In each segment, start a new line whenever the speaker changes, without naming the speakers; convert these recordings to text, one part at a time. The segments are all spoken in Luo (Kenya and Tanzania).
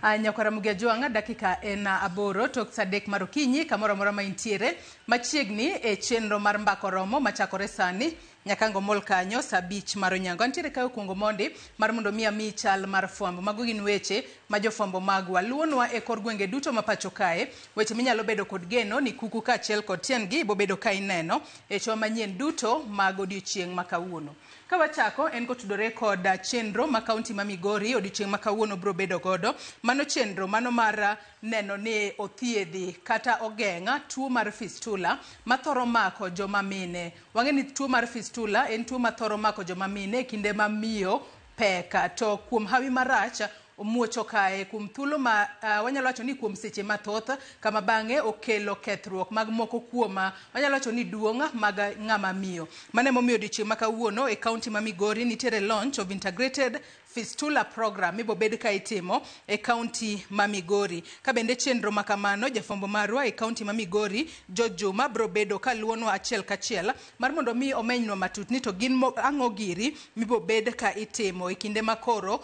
Nyakwara Mugia Jwang' dakika en 8 tok sa 3 mar okinyi kamoro amora ma intiere machiegni e chenro mar mbako romo machakore sani nyaka ngomol kanyo sa 5 mar onyango. Antiere kae okuongo mondi mar mondo mi ami chal mar fwambo. Mago gin weche ma jofwambo magwa luwonwa e kor gwenge duto ma pacho kae, weche minyalo bedo kod geno ni kuku kaachiel kod tiendgi ibobedo ka ineno e wechewa manyien duto mag odiochieng' ma kawuono. Ka wachako en kotudore kod chenro ma kaunti ma Migori odiochieng' ma kawuono biro bedo godo. Mano chenro mano mar neno ni othiedhi kata ogeng' tuo mar fistula mathoro mako joma mine. Wang'e ni tuo mar fistula en tuo mathoro mako joma mine e kinde ma miyo pek, to kuom hawi marach omuocho kae kuom thuolo ma wanyalo wacho ni kuom seche mathoth, kama bang'e okelo kethruok mag moko kuom wanyalo wacho ni duong' mag ng'ama miyo. Mano emomiyo odiochieng' ma kawuono e kaunti ma Migori nitiere launch of integrated fistula program mibobed ka itimo e kaunti ma Migori. Ka bende chenro ma kamano, jafwambo marwa e kaunti ma Migori George Juma biro bedo ka luwonwa achiel kachiel mar mondo mi omenynwa matut ni to gin ang'o giri mibobed ka itimo e kinde ma koro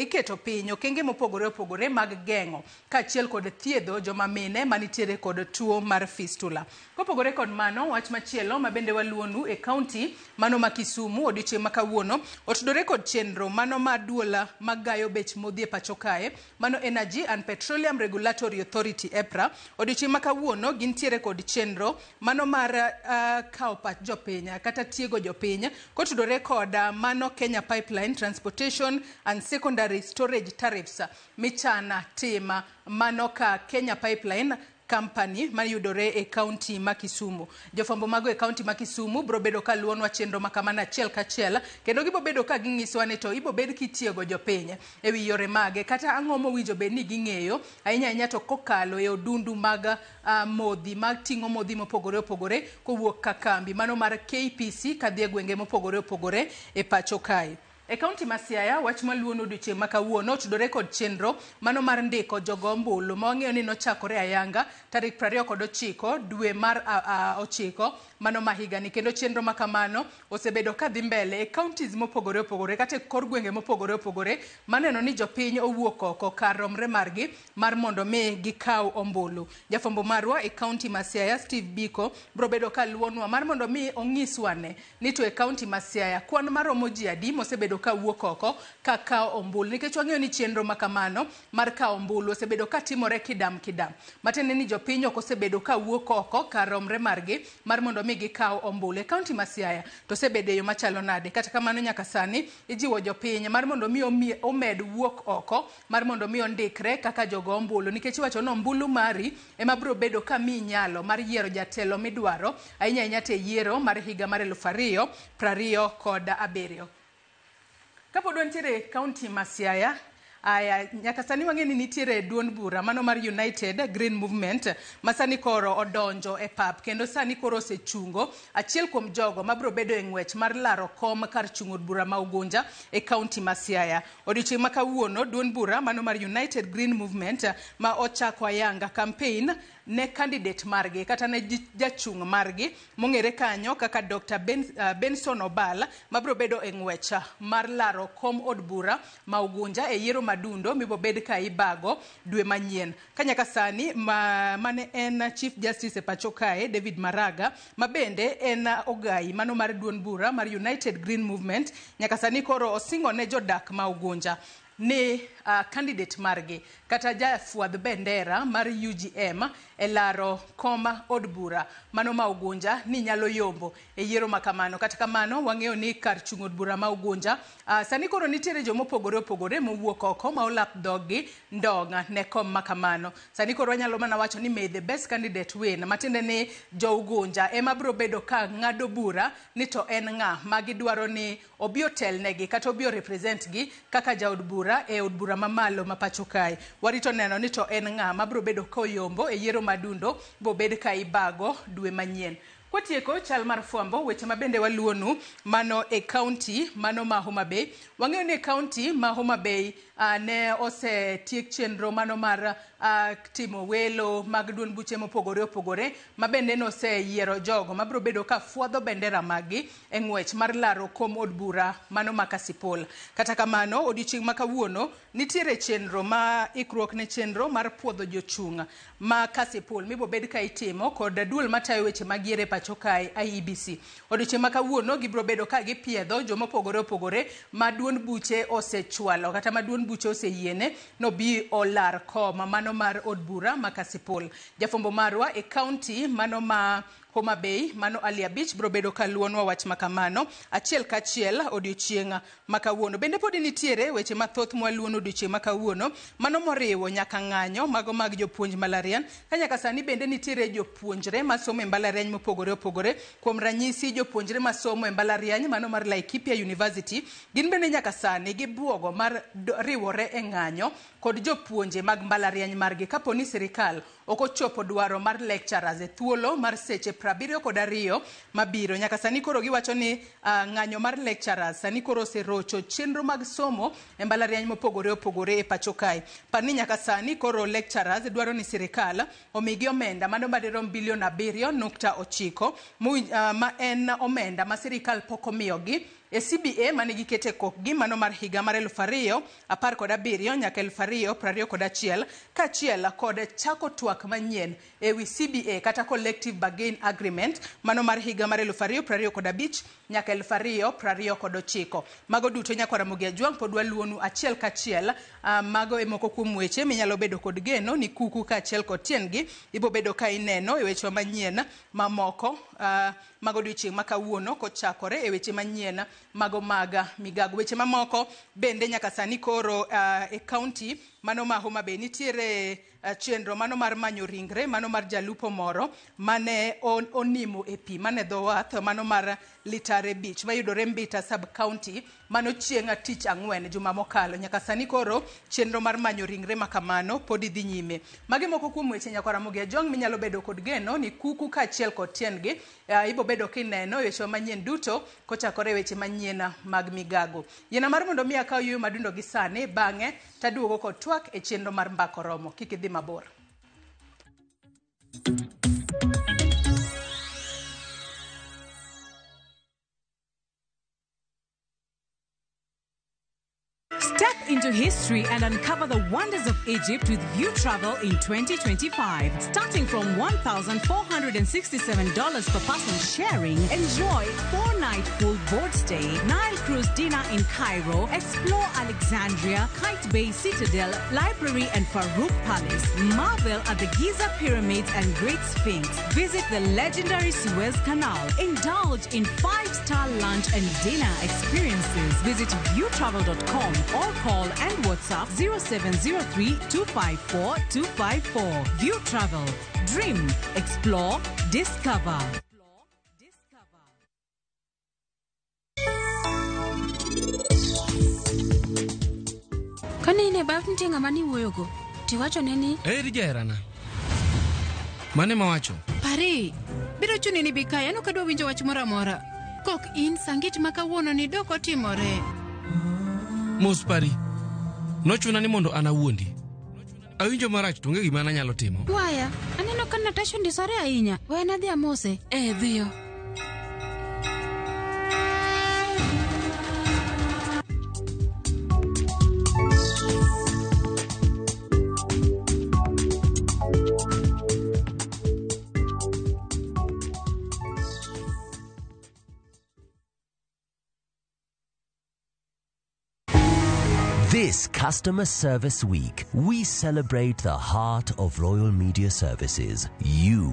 iketo piny okenge mopogore opogore mag geng'o kaachiel kod thiedho joma mine manitiere kod tuo mar fistula. Kopogore kod mano, wach machielo ma bende waluwonu e kaunti mano ma Kisumu odiochieng' ma kawuono otudore kod chenro mano ma duol magayo bech modhi e pacho kae, mano Energy and Petroleum Regulatory Authority EPRA. Odiochieng' ma kawuono gintiere kod chenro mano mar kawo pach jopiny kata tiego jopiny kotudore kod mano Kenya Pipeline Transportation and Secondary Storage Tariffs michana tima mano ka Kenya Pipeline Company mayudore e kaunti ma Kisumu. Jofwambo mago e kaunti ma Kisumu biro bedo ka luwonwa chenro ma kamano achiel kachiel, kendo gibo bedo ka ging'isowa ni to ibo bed kitiego jopiny e wi yore mage kata ang'o mowinjo bed ni ging'eyo ahinya ahinya to kokalo e odundu mag modhi mag ting'o modhi mopogore opogore kowuok ka kambi mano mar KPC kadhi e gwenge mopogore opogore e pacho kae. E kaunti ma Siaya, wach maluwono odiochieng' ma kawuono otudore kod chenro mano mar ndiko jogo ombulu ma wang'eyo ni nochakore ayanga tarik 29 dwe mar 9 mano ma higani, kendo chenro ma kamano osebedo ka dhi mbele e counties mopogore opogore kata e kor gwenge mopogore opogore maneno ni jopiny owuok oko kar romre margi mar mondo mi gikaw ombulu. Jafwambo marwa e kaunti ma Siaya Steve Biko biro bedo ka luwonwa mar mondo mi onyiswa ne ni to e kaunti ma Siaya kwan maromo ji adi mosebedo ka wuok oko ka kawo ombulu, nikech wang'eyo ni chenro ma kamano mar kawo ombulu osebedo ka timore kidam kidam, matiende ni jopiny ok osebedo ka wuok oko kar romre margi mar mondo mi gikaw ombulu. E kaunti ma Siaya to osebedo e yo machalo nade? Kata kamano nyaka sani ijiwo jopiny mar mondo mi omed wuok oko mar mondo mi ondikre kaka jogo ombulu, nikech iwacho ni ombulu mari ema biro bedo ka miyi nyalo mar yiero jatelo midwaro ahinya ahinya te yiero mar higa mar 2027. Kapod wantiere e kaunti ma Siaya, aya nyaka sani wang'e ni nitiere duond bura mano mar United Green Movement ma sani koro odonjo e pap kendo sani koro osechungo achiel kuom jogo mabiro bedo e ng'wech mar laro kom kar chung' od bura ma Ugunja e kaunti ma Siaya. Odiochieng' ma kawuono duond bura mano mar United Green Movement ma ochako ayanga campaign ne candidate margi kata ne jachung' margi mong'ere kanyo kaka Dr. Benson Obal mabiro bedo e ng'wech mar laro kom od bura ma Ugunja e yiero madundo mibobed ka ibago dwe manyien. Ka nyaka sani mane en Chief Justice e pacho kae David Maraga ma bende en ogai mano mar duond bura mar United Green Movement nyaka sani koro osingo ne jodak ma Ugunja ni candidate margi kata jafwadh bendera mar UGM e laro kom od bura mano ma Ugunja ni nyalo yombo e yiero ma kamano. Kata kamano wang'eyo ni kar chung' od bura ma Ugunja sani koro nitiere jomopogore opogore mowuok oko ma olap dhoggi ndong' ne kom ma kamano. Sani koro wanyalo mana wacho ni may the best candidate win, matiende ni jo Ugunja ema biro bedo ka ng'ado bura ni to en ng'a ma gidwaro ni obi otelnegi kata obi orepresent gi kaka jaod bura e od bura mamalo ma pacho kae. Warito neno ni to en ng'a mabiro bedo koyombo e yiero madundo bobed ka ibago dwe manyien. Kwatieko chal mar fwambo weche mabende waluwonu mano e kaunti mano ma Homa Bay. Wang'eyo ni e kaunti ma Homa Bay ne osetiek chenro mano mar timo welo mag duond buche mopogore opogore ma bende noseyiero jogo mabiro bedo ka fwadho bendera maggi e ng'wech mar laro kom od bura mano ma Kasipul. Kata kamano, odiochieng' ma kawuono nitiere chenro ma ikruok ne chenro mar puodho jochung' ma Kasipul mibobed ka itimo kod duol matayo weche mag yiero e pacho kae IEBC. Odiochieng' ma kawuono gibiro bedo ka gipiedho jomopogore opogore ma duond buche osechwalo kata ma duond buche oseyiene nobi olar kom mano mar od bura ma Kasipul. Jafwambo marwa e kaunti mano ma Homa Bay mano Ali Abich biro bedo ka luonwa wach makamano achiel kachiel odiochieng' ma kawuono. Bende podi nitiere weche mathoth mwaluono odiochieng' ma kawuono mano moriwo nyaka ng'anyo mago mag jopuonj mbalariany ka nyaka sani bende nitiere jopuonjre masomo e mbalariany mopogore opogore. Kuom ranyisi jopuonjre masomo e mbalariany mano mar Laikipia University gin bende nyaka sani gibuogo mar riwore e ng'anyo kod jopuonje mag mbalariany margi kapo ni sirikal ok ochopo dwaro mar lecturers e thuolo mar seche 72 mabiro. Nyaka sani koro giwacho ni ng'anyo mar lecturers sani koro oserocho chenro mag somo e mbalariany mopogore opogore e pacho kae. Par ni nyaka sani koro lecturers dwaro ni sirikal omigi omenda mano madirom bilion 7.9 ma en omenda ma sirikal pok omiyogi e CBA mane gikete kokgi mano mar higa mar 2017 nyaka 2021 kaachiel kod chako twak manyien ewi CBA kata Collective Bargain Agreement mano mar higa mar 2025 nyaka 2029. Mago duto nyaka Ramogi Ajwang' pod waluonu achiel kachiel. Mago e moko kuom weche minyalo bedo kod geno ni kuku kaachiel kod tiendgi ibo bedo ka ineno e weche manyien mamoko mago odiochieng' ma kawuono kochakore e weche manyien mago mag migago. Weche mamoko bende nyaka sani koro e kaunti mano ma Homa Bay nitiere chenro mano mar manyo ringre mano mar jalupo moro mane onimo e pi mane dho wath mano mar Litare Beach mayudore Mbita sub county mano chieng' tich ang'wen juma mokalo. Nyaka sani koro chenro mar manyo ringre makamano pod dhi nyime. Magi moko kuom weche nyaka Ramogi Ajwang' minyalo bedo kod geno ni kuku kaachiel kod tiendgi ibo bedo kineno e weche manyien duto kochakore e weche manyien mag migago. Yiena mar mondo mi akaw yueyo madundo gi sani, bang'e taduogo kod twak e chenro mar Mbaka Oromo. Kik idhi mabor.
Step into history and uncover the wonders of Egypt with View Travel in 2025. Starting from $1,467 per person sharing, enjoy 4-night full board stay, Nile cruise dinner in Cairo, explore Alexandria, Qaitbay Citadel, Library and Farouk Palace, marvel at the Giza Pyramids and Great Sphinx, visit the legendary Suez Canal, indulge in 5-star lunch and dinner experiences. Visit viewtravel.com or call and WhatsApp 0703 254 254. View Travel. Dream, explore, discover.
Kane in e baf nitie ng'ama niwuoyogo, tiwachone ni
Eri jaherana. Mane mawacho?
Pari, biro chuni ni bi kae, an ok adwa winjo wach moro amora. Kok in sangit ma kawuono ni dok otimore.
Mos Pari. Nochuna ni mondo an awuondi. Awinjo marach to onge gima nanyalo timo.
Waya, aneno ka Natasha ondisore ahinya. Wena adhi amose. Dhiyo.
This Customer Service Week, we celebrate the heart of Royal Media Services, you.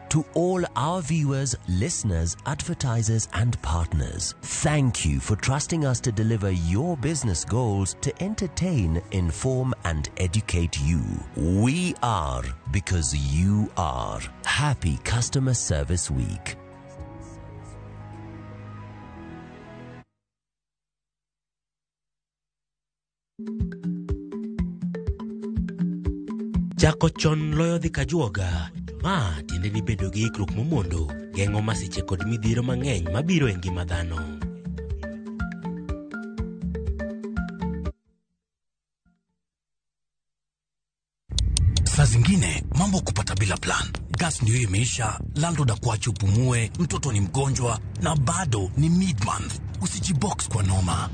To all our viewers, listeners, advertisers, and partners, thank you for trusting us to deliver your business goals to entertain, inform, and educate you. We are because you are. Happy Customer Service Week.
Chako chon loyo dhi kajuoga. Ma tiende ni bedo gi ikruok momondo geng'o masiche kod midhiero mang'eny mabiro e ngima dhano.
Mambo kupata bila plan. Gas ndio imeisha, landlord akuache upumue, mtoto ni mgonjwa na bado ni mid-month. Usijibox kwa noma.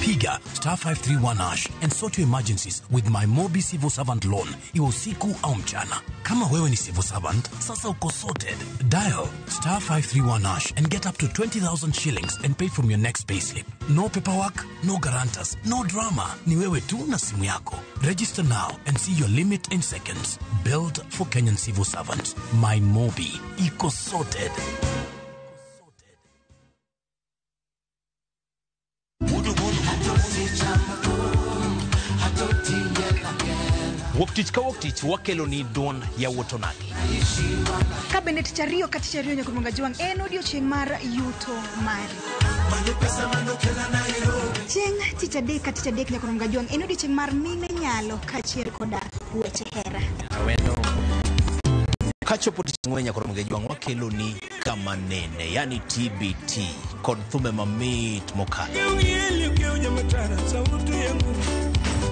Piga *531# and sort your emergencies with my Mobi Civil Servant Loan, iwe usiku au mchana. Kama wewe ni civil servant, sasa uko sorted. Dial *531# and get up to 20,000 shillings and pay from your next payslip. No paperwork, no guarantors, no drama. Ni wewe tu na simu yako. Register now and see your limit in seconds. Built for Kenyan civil servants. My Mobi. Iko sorted.
Wuok tich ka wuok tich wakelo ni duond yawuot onagi.
Ka bende tich ariyo ka tich ariyo nyaka Mwanga Jwang' en odiochieng' mar yuto mari. Chieng' tich adek ka tich adek nyaka Mwanga Jwang' en odiochieng' mar mine nyalo kaachiel koda weche hera.
Kachopo tich ang'wen nyaka Mwanga Jwang' wakelo ni kama nene, yani TBT kod thumbe mamit mokalo.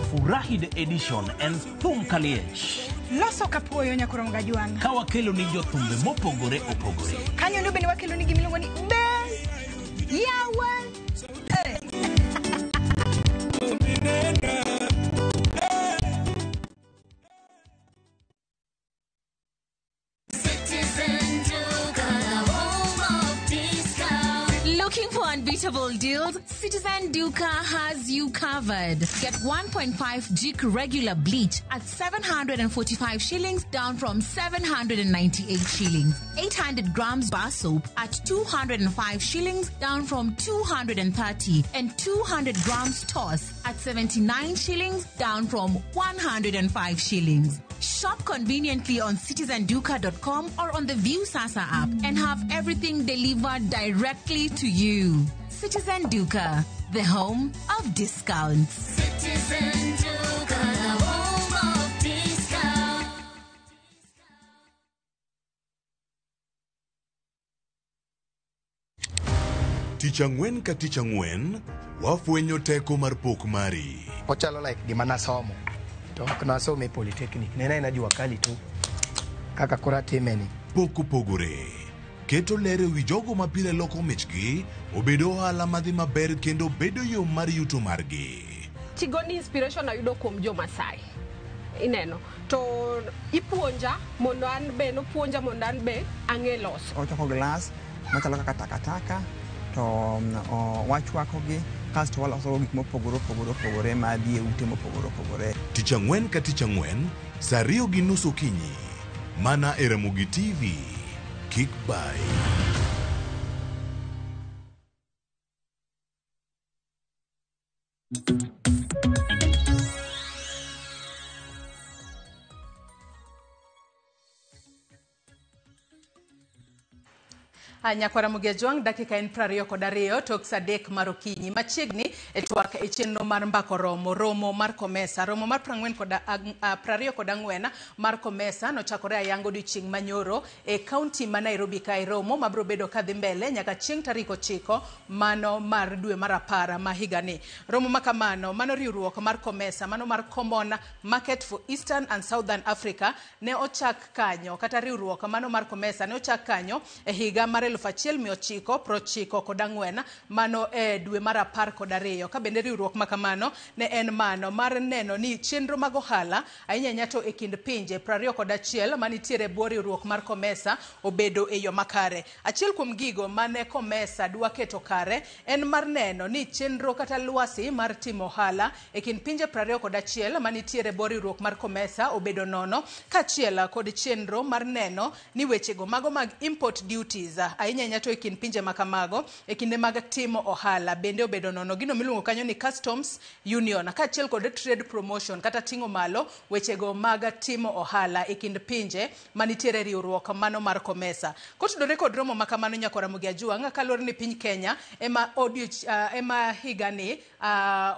Furahi the edition and thum kaliech.
Loso kapuoyo nyaka Mwanga Jwang'.
Ka wakelo ni jothumbe mopogore opogore.
Kanyo ndo bende wakelo ni gimiluongo ni be yawa.
Looking for unbeatable deals? Citizen Duka has you covered. Get 1.5 Jik regular bleach at 745 shillings, down from 798 shillings. 800 grams bar soap at 205 shillings, down from 230. And 200 grams toss at 79 shillings, down from 105 shillings. Shop conveniently on citizenduka.com or on the Viusasa app and have everything delivered directly to you. Citizen Duka, the home of discounts.
Citizen Duka, the home of discounts.
Tich ang'wen ka tich ang'wen, wafwenyo teko mar pok mari.
Ochalo like gima nasomo. To ok nasomo e polytechnic, ne en aena jua kali tu kaka koro atime ni.
Pok opogore. Keto ler e wi jogo ma pile loko michgi obedo ohala madhi maber kendo bedo yo mar yuto margi.
Tigoni inspiration ayudo kuom jo Masai. Ineno. To ipuonja mondo an be, nopuonja mondo an be ang'e loso.
Ochoko glass machalo kaka takataka to wachwakogi kasto waloso gik mopogore opogore opogore madhi e ute mopogore opogore.
Tich ang'wen ka tich ang'wen, saa 2:30 okinyi. Mana e Ramogi TV. Kik bai.
Nyakwara Mugia Jwang' dakika en 22 tok saa 3 mar okinyi. Machiegni e twak e chenro mar mbako romo, romo mar Komesa, romo mar 24 mar Komesa nochakore ayanga odiochieng' manyoro e kaunti ma Nairobi kae, romo mabiro bedo kadhi mbele nyaka chieng' tarik 9 mano mar dwe mar 10 ma higani. Romo makamano mano riwruok mar Komesa mano mar Common Market for Eastern and Southern Africa ne ochak kanyo, kata riwruok mano mar Komesa ne ochak kanyo e higa mar 1994 mano e dwe mar 12. Ka bende riwruok makamano ne en mano mar neno ni chenro mag ohala ahinya ahinya to e kind pinje 21 manitiere bwo riwruok mar Komesa obedo e yo makare. Achiel kuom gigo mane Komesa dwa keto kare en mar neno ni chenro kata lwasi mar timo ohala e kind pinje 21 manitiere bwo riwruok mar Komesa obedo nono, kaachiel kod chenro mar neno ni wechego mago mag import duties ahinya ahinya to e kind pinje makamago e kinde mag timo ohala bende obedo nono. Gino miluongo kanyo ni Customs Union kaachiel kod trade promotion kata ting'o malo wechego mag timo ohala e kind pinje manitiere riwruok mano mar Komesa. Kotudore kod romo makamano nyakwara Mugia Jwang' kaluwore ni piny Kenya ema ema higani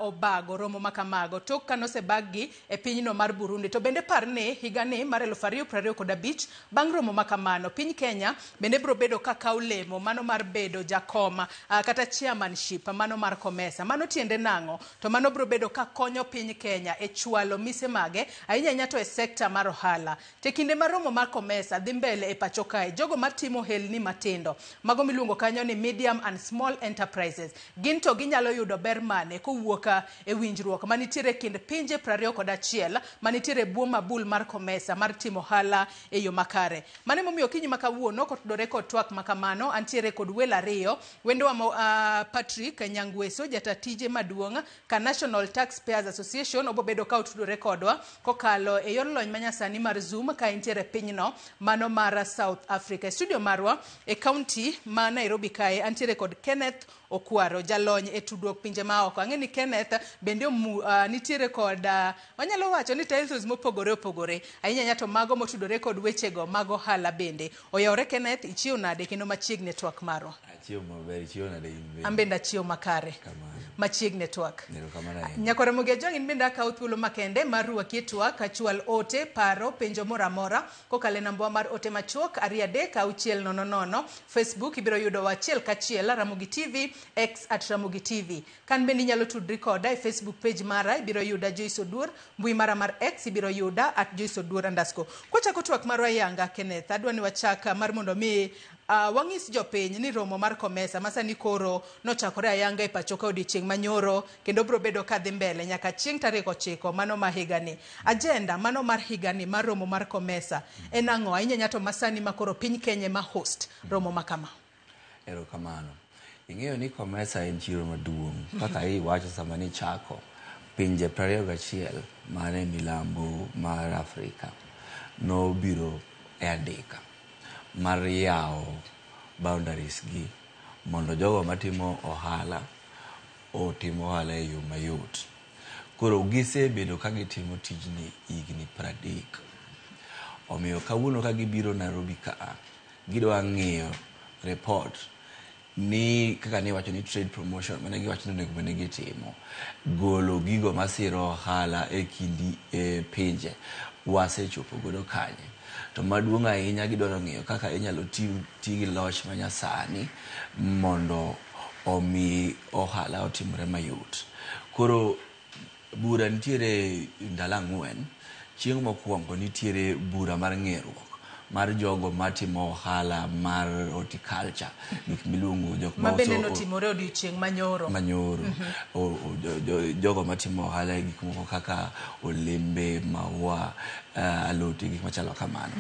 obago romo makamago tok kanosebag-gi e pinyno mar Burundi. To bende par ni higani mar 2025 bang' romo makamano piny Kenya bende biro bedo kaka kaw lemo mano mar bedo jakoma kata chairmanship mano mar COMESA. Mano tiende nang'o? To mano biro bedo ka konyo piny Kenya e chwalo mise mage ahinya ahinya to e sekta mar ohala. Te kinde mar romo mar COMESA dhi mbele e pacho kae, jogo matimo ohelni matindo mago miluongo kanyo ni medium and small enterprises, gin to ginyalo yudo ber mane kowuok e winjruok manitiere kind pinje 21 manitiere e bwo mabul mar COMESA mar timo ohala e yo makare. Mano emomiyo okinyi ma kawuono kotudore kod twak makamano, antiere kod welo ariyo. Wendowa Patrick Nyangweso, jata tije maduong' ka National Taxpayers Association, obobedo ka otudore kodwa kokalo e yor lony manyasani mar Zoom ka entiere pinyno mano mar South Africa. E studio marwa e county ma Nairobi kae antiere kod Kenneth Okwaro, jalony e tudruok pinje maoko. Ang'e ni Kenneth bende nitiere kod wanyalo wacho ni titles mopogore opogore ahinya ahinya to mago motudore kod wechego mag ohala bende. Oyawore Kenneth, ichiew nade kendo machiegni e twak marwa?
Achiew maber, ichiew nade in bende?
An bende achiew makare. Machiegni e twak.
Erokamano ahinya.
Nyakwar Ramogi Ajwang' in bende akawo thuolo makende mar rwaki e twak, achwal ote, paro, penjo moro amora kokalo e nambwa mar ote machuok 2 3 6 0 0. Facebook ibiro yudowa achiel kachiel Ramogi TV, X at Ramogi TV. Kan bende inyalo tudri koda e Facebook page mara, ibiro yuda Joyce Oduor, mbui mara mar X ibiro yuda at Joyce Oduor underscore. Kwachako twak marwa yanga Kenneth, adwa ni wachak mar mondo mi wang'is jopiny ni romo mar COMESA ma sani koro nochakore ayanga e pacho ka odiochieng' manyoro kendo biro bedo kadhi mbele nyaka chieng' tarik 9 mano ma higani. Agenda mano mar higani mar romo mar COMESA en ang'o ahinya ahinya to masani ma koro piny Kenya ema host romo ma kama?
Erokamano. Ing'eyo ni COMESA en chiro maduong' kaka iwacho sama nichako pinje 21 mane milambo mar Afrika nobiro e andika mar yawo boundaries gi mondo jogo matimo ohala otim ohala e yo mayot. Koro gisebedo ka gitimo tijni higni 30. Omiyo kawuono ka gibiro Nairobi kaa, gidwa ng'iyo report ni kaka niwacho ni trade promotion mane giwacho ni onego bed ni gitimo, golo gigo masiro ohala e kind pinje wasechopo godo kanye. To maduong' ahinya gidwaro ng'iyo kaka inyalo ti gi loch manyasani mondo omi ohala otimre mayot. Koro bura nitiere ndalo 4. Chieng' mokwongo nitiere bura mar ng'eruok mar jogo matimo ohala mar horticulture, gik miluongo jok
ma bende notimore odiochieng' manyoro.
Manyoro. Jogo matimo ohala e gik moko kaka olembe, maua, alote, gik machalo kamano.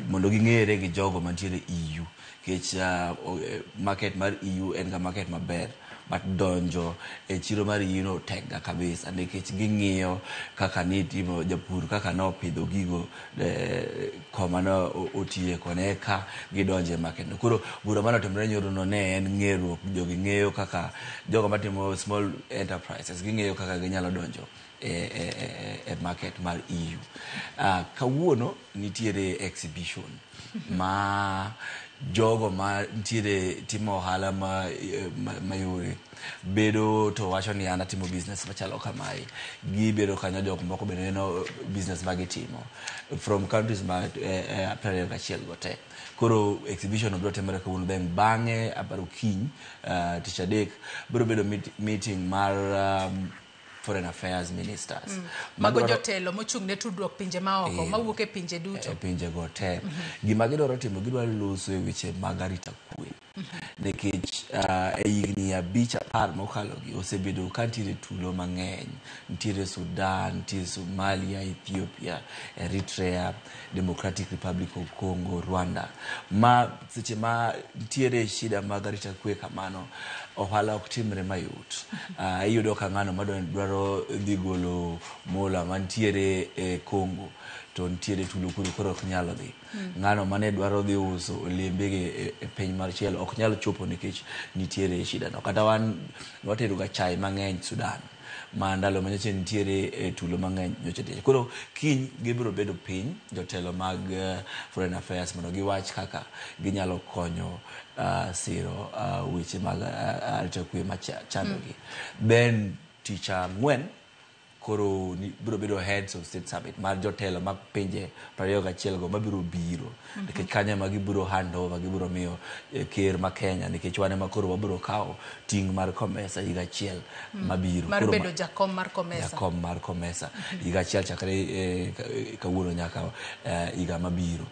Mondo ging'ere gi jogo mantiere EU, nikech market mar EU en ga market maber, but donjo e chiro mar EU no tek ga kabisa nikech ging'iyo kaka nitimo japur kaka nopidho gigo koma no otiye kone eka gidonje e market no. Koro bura mane otimore nyoro no ne en ng'eruok, jogi ng'eyo kaka jogo matimo small enterprises ging'eyo kaka ginyalo donjo e market mar EU. Kawuono nitiere exhibition ma jogo ma nitiere timo ohala mayore bedo to wacho ni an atimo business machalo kamae, gibedo kanyo, jok moko bende neno business ma gitimo from countries ma 21 go te. Koro exhibition no biro timore kawuono, then bang'e aparo kiny, tich adek biro bedo meeting mar foreign affairs ministers.
Mago jotelo mochung' ne tudruok pinje maoko mawuok e pinje duto.
E pinje go te. Gima gidwaro timo, gidwaro loso e weche mag arita kwe. Nikech e higni 5 10 mokalo gi osebedo ka nitiere tulo mang'eny. Nitiere Sudan, nitiere Somalia, Ethiopia, Eritrea, Democratic Republic of Congo, Rwanda. Ma seche ma nitiere shida mag arita kwe kamano, ohala ok timre mayot. Iyudo ka ng'ano madwaro dhi golo mola mantiere e Congo to nitiere tulo kuro, koro ok nyal dhi. Ng'ano mane dwaro dhi uso olembege e piny machielo ok nyal chopo nikech nitiere shida no. Kata wan watero ga chai mang'eny Sudan ma ndalo ma nyocha nitiere e tulo mang'eny nyocha tich. Koro kiny gibiro bedo piny jotelo mag foreign affairs mondo giwach kaka ginyalo konyo siro weche mag arita kwe machandogi. Then tich ang'wen Koro biro bedo heads of state summit mar jotelo mag pinje 21 go mabiro biro. Nikech kanyo ema gibiro hand over, gibiro miyo ker ma Kenya, nikech wan ema koro wabiro kawo ting' mar COMESA higa achiel mabiro.
Mar
Koro
bedo jakom mar COMESA.
Jakom mar COMESA higa achiel chakre kawuono nyaka higa mabiro.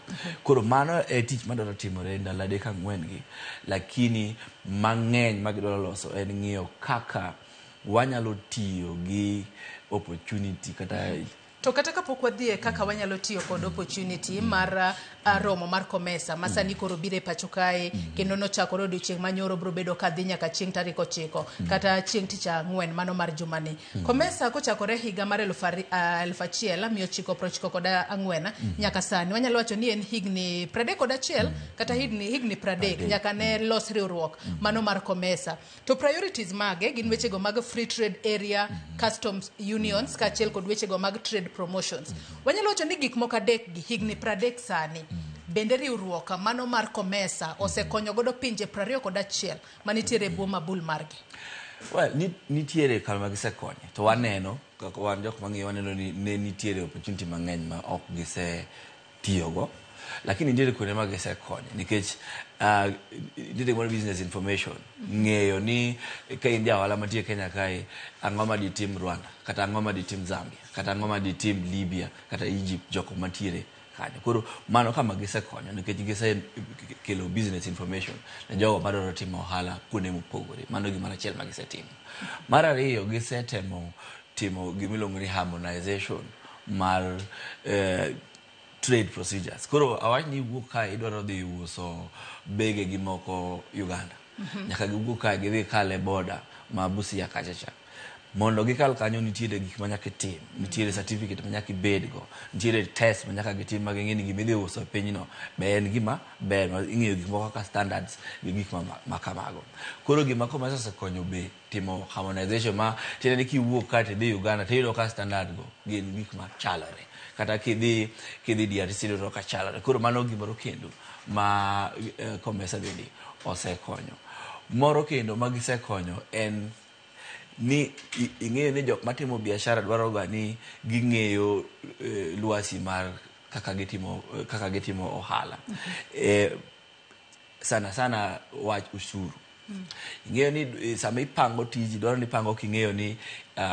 Koro mano e tich madwaro timore ndalo 3 4 gi, lakini mang'eny ma gidwaro loso en ng'iyo kaka wanyalo tiyo gi opportunity kata
To kata kapok wadhi e kaka wanyalo tiyo kod opportunity mar romo mar COMESA ma sani koro biro e pacho kae, kendo nochakore odiochieng' manyoro, biro bedo kadhi nyaka chieng' tarik 9 kata chieng' tich ang'wen mano mar jumani. COMESA kochakore higa mar 1994 nyaka sani wanyalo wacho ni en higni 31 kata higni 30 nyaka ne los riwruok mano mar COMESA. To priorities mage gin wechego mag free trade area, customs unions kaachiel kod wechego mag trade promotions. Wanyalo wacho ni gik moko adek gi higni 30 sani bende riwruok mano mar COMESA osekonyo godo pinje 21 manitiere e bwo mabul margi.
Well, nitiere kama gisekonye to waneno kaka wan jok mang'iyo waneno ni ne nitiere opportunity mang'eny ma ok gisetiyogo, lakini nitiere kuonde ma gisekonye nikech nitiere gimoro business information, ng'eyo ni ka in ja ohala mantie Kenya kae, ang'o ma ditim Rwanda kata ang'o ma ditim Zambia kata ang'o ma ditim Libya kata Egypt, jok mantiere kanyo. Koro mano kama gisekonyo nikech gisekelo business information ne jogo madwaro timo ohala kuonde mopogore. Mano gimoro achiel ma gisetimo. Mar ariyo, gisetemo timo gimiluongo ni harmonization mar trade procedures. Koro awach ni iwuok kae idwaro dhi uso bege gi moko Uganda. Nyaka giwuok kae gidhi kal e border ma Busia kacha cha. Mondo gikal kanyo nitiere gik ma nyaka itim, nitiere certificate ma nyaka ibedgo, nitiere test ma nyaka gitim ma ging'e ni gima idhi uso e pinyno be en gima ber, ma ing'iyo gik moko kaka standards gi gik ma kamago. Koro gima COMESA osekonyo be timo harmonization ma tiende ni kiwuok ka tidhi Uganda tiyudo ka standard go gin gik ma chalore. Kata kidhi DRC tiyudo ka chalore. Koro mano gimoro kendo ma COMESA bende osekonyo. Moro kendo ma gisekonyo en ni ing'eyo ni jok matimo biashara dwaro ga ni ging'eyo lwasi mar kaka gitimo ohala. Sana sana wach ushuru. Ing'eyo ni sama ipango tiji dwaro ni ipango king'eyo ni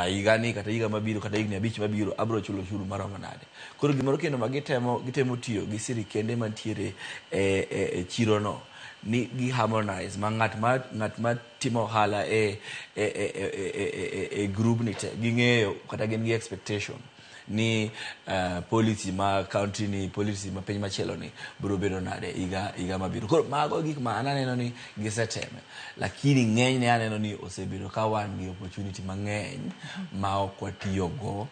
higa ni kata higa mabiro kata higni 5 mabiro abiro chulo ushuru maromo nade. Koro gimoro kendo ma gitemo tiyo gi sirikende mantiere e chirono ni gi harmonize ma ng'at ma timo ohala e group ni te ging'eyo kata gin gi expectation ni policy ma county ni, policy ma piny machielo ni biro bedo nade higa mabiro. Koro mago gik ma an aneno ni giseteme, lakini ng'enyne aneno ni osebedo ka wan gi opportunity mang'eny ma ok watiyogo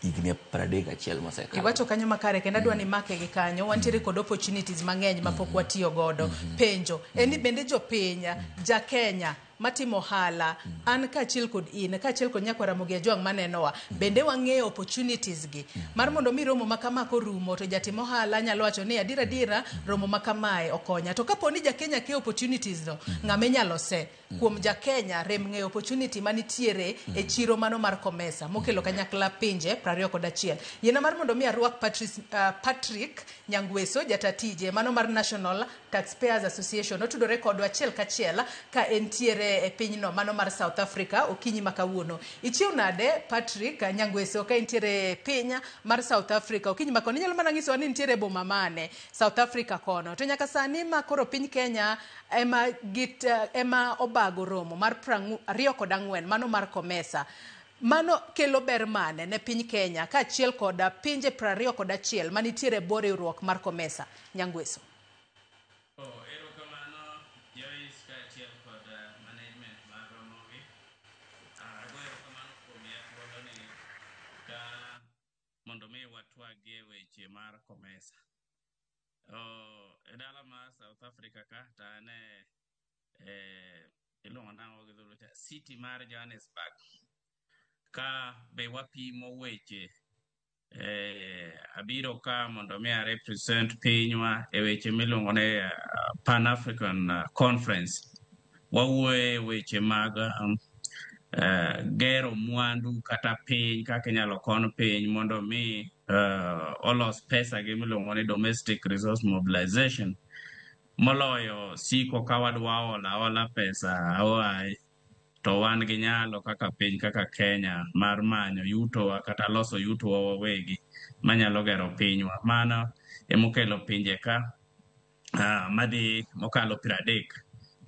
higni 31 mosekalo.
Iwacho kanyo makare kendo adwa ni make gi kanyo wantiere kod opportunities mang'eny mapok watiyo godo. Penjo en ni bende jopiny ja Kenya matimo ohala, an kaachiel kod in kaachiel kod nyakwar Ramogi Ajwang' manenowa, bende wang'eyo opportunities gi mar mondo mi romo ma kama korumo to jatim ohala nyalo wacho ni adiera adiera romo ma kamae okonya. To kapo ni ja Kenya ke opportunities no, ng'ama inyalo se kuom ja Kenya rem ng'eyo opportunity manitiere e chiro mano mar COMESA mokelo kanyakla pinje 21. Yiena mar mondo mi arwak Patrick Nyangweso, jatatije mano mar National Taxpayers Association, otudore kodwa achiel kachiel ka entiere e pinyno mano mar South Africa okinyi ma kawuono. Ichiew nade Patrick Nyangweso ka entiere e piny mar South Africa okinyi ma kono? Inyalo mana nyisowa ni nitiere boma mane South Africa kono? To nyaka sani ma koro piny Kenya ema obago romo mar 24 mano mar COMESA, mano kelo ber mane ne piny Kenya kaachiel kod pinje 21 manitiere e bwo riwruok mar COMESA? Nyangweso.
Erokamano Joyce kaachiel kod management mar Ramogi. Ago erokamano kuom miya thuolo ni ka mondo mi watwagie weche mar COMESA. E dala mar South Africa ka to an e iluongo nang'o gi dholuo cha city mar Johannesburg. Ka be wapimo weche abiro ka mondo mi a represent pinywa e weche miluongo ni Pan African Conference. Wawuoye weche mag gero mwandu kata piny kaka inyalo kon piny mondo mi olos pesa gi miluongo ni domestic resource mobilization moloyo siko ka wadwa hola hola pesa oae to wan gi nyalo kaka piny kaka Kenya mar manyo yutowa kata loso yutowa wawegi manyalo gero pinywa. Mano emokelo pinje ka madhi mokalo 30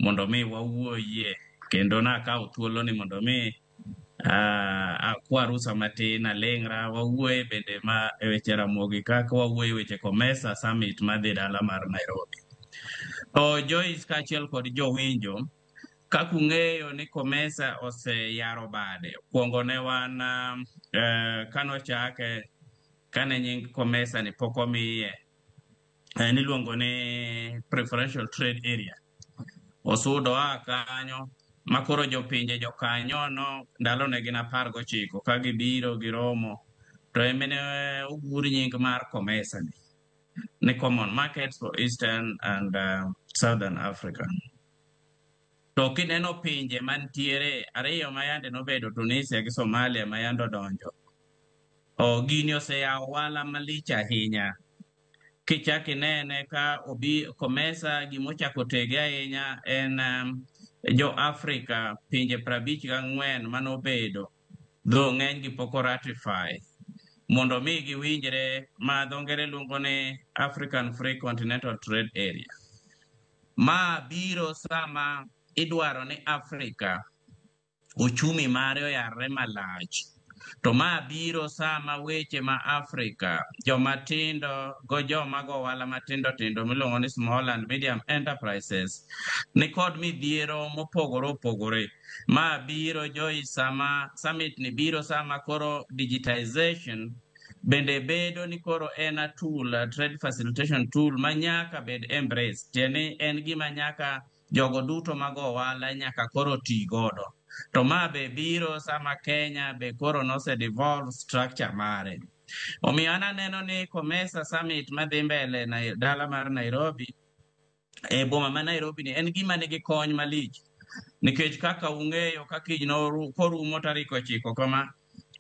mondo mi wawuoyie kendo nakawo thuolo ni mondo mi akwa rusa matin aling'ra wawuoye bende ma e weche Ramogi kaka wawuoye weche Comesa Summit madhi dala mar Nairobi. To Joyce kaachiel kod jowinjo, kaka ung'eyo ni Comesa oseyaro bade. Kuongo ne wan kanochake kane nying Comesa ni pok omiye niluongo ni Preferential Trade Area. Osudo a kanyo makoro jopinje jokanyono ndalo ne gin 19 ka gibiro giromo to emene ogur nying mar Comesa ni Common Market for Eastern and Southern Africa. To kineno pinje mantiere ariyo ma yande nobedo Tunisia gi Somalia ma yande odonjo, gini oseyawo ohala malich ahinya. Kichak inene ka obi Comesa gimochako tege ahinya en jo Afrika pinje 54 manobedo dho ng'eny gi pok oratify mondo mi giwinjre ma dho ngere luongo ni African Free Continental Trade Area. Ma biro sama idwaro ni Afrika uchumi mare oyarre malach. To ma biro sama weche ma Afrika joma tindo go joma go ohala matindo tindo miluongo ni small and medium enterprises ni kod midhiero mopogore opogore. Ma biro Joyce sama summit ni biro sama koro digitization bende bedo ni koro en a tool, a trade facilitation tool ma nyaka bed embrace. Tiende ni en gima nyaka jogo duto mag ohala nyaka koro ti godo. To ma be biro sama Kenya be koro nose devolve structure mare. Omiyo an aneno ni Comesa Summit madhi mbele dala mar Nairobi, e boma ma Nairobi ni en gima nigi kony malich. Nikech kaka ung'eyo ka kiny korumo tarik 9 kama,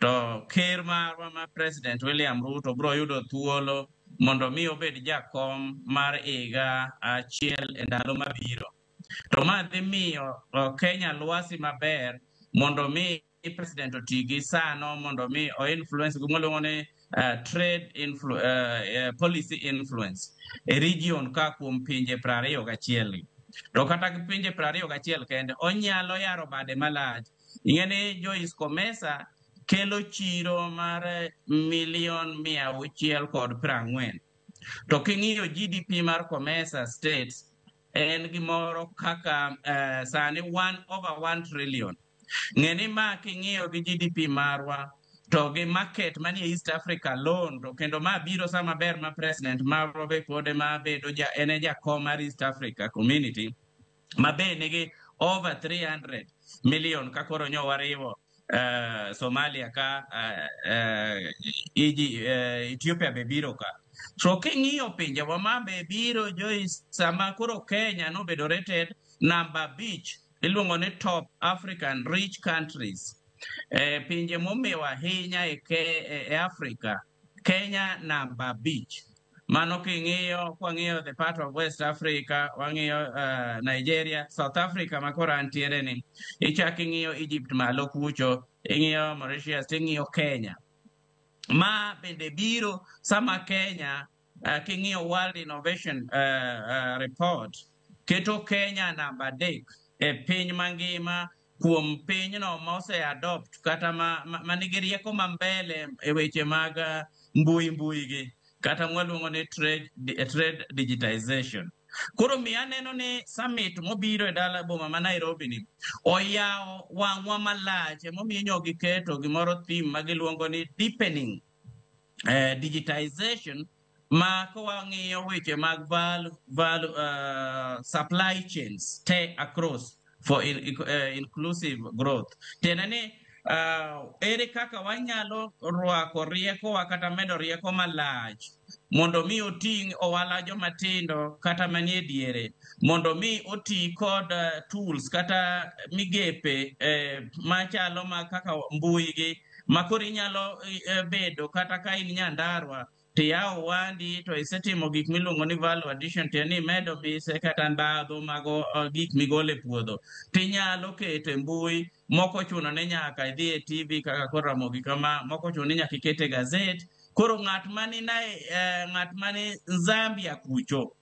to ker marwa ma President William Ruto biro yudo thuolo mondo mi obed jakom mar higa achiel e ndalo mabiro. To ma dhi miyo Kenya lwasi maber mondo mi President oti gi sano mondo mi o influence gima iluongo ni trade policy influence e region ka kuom pinje 21. To kata gi pinje 21 kende onyalo yaro bade malach. Ing'e ni Joyce Comesa kelo chiro mar milion 640. To king'iyo GDP mar Comesa states en gimoro kaka sani 1/1 trillion. Ng'e ni ma king'iyo gi GDP marwa to gi market manie East Africa alone, to kendo ma biro sama ber ma president marwa be pod ema bedo en e jakom mar East Africa Community ma be nigi over 300 million ka koro nyo wariwo Somalia ka Ethiopia be biro ka. So king'iyo pinjewa ma be biro Joyce sama koro Kenya nobedo rated number 5 iluongo ni top African rich countries. Pinje momew ahinya e Africa, Kenya namba 5. Mano king'iyo, kwang'iyo the part of West Africa, wang'iyo Nigeria, South Africa ma koro antiere ni, ichak ing'iyo Egypt malo kucho, ing'iyo Mauritius, ting'iyo Kenya. Ma bende biro sama Kenya, king'iyo World Innovation Report, keto Kenya namba 3 e piny mangima kuom pinyno ma ose adopt kata ma nigi rieko ma mbele e weche mag mbui mbui gi kata mwaluongo ni trade digitization. Koro miyo aneno ni summit mobiro e dala boma ma Nairobi ni oyawo wang'wa malach, emomiyo nyo giketo gimoro theme ma giluongo ni deepening digitization ma kawang'iyo weche mag value supply chains te across for inclusive growth. Tiende ni Ere kaka wanyalo rwako riekowa kata medo rieko malach mondo mi oting' ohala joma tindo kata manie diere mondo mi oti kod tools kata migepe machalo ma kaka mbui gi ma koro inyalo bedo kata ka in Nyandarua tiyawo wandi to isetimo gik miluongo ni value addition, tiende ni imedo mise kata ndhadhu mag gik migolo e puodho tinyalo keto e mbui. Moko ochuno ni nyaka idhi e TV kaka koro Ramogi kama, moko ochuno ni nyaka iket e gazet. Koro ng'at mani ng'at mani Zambia kucho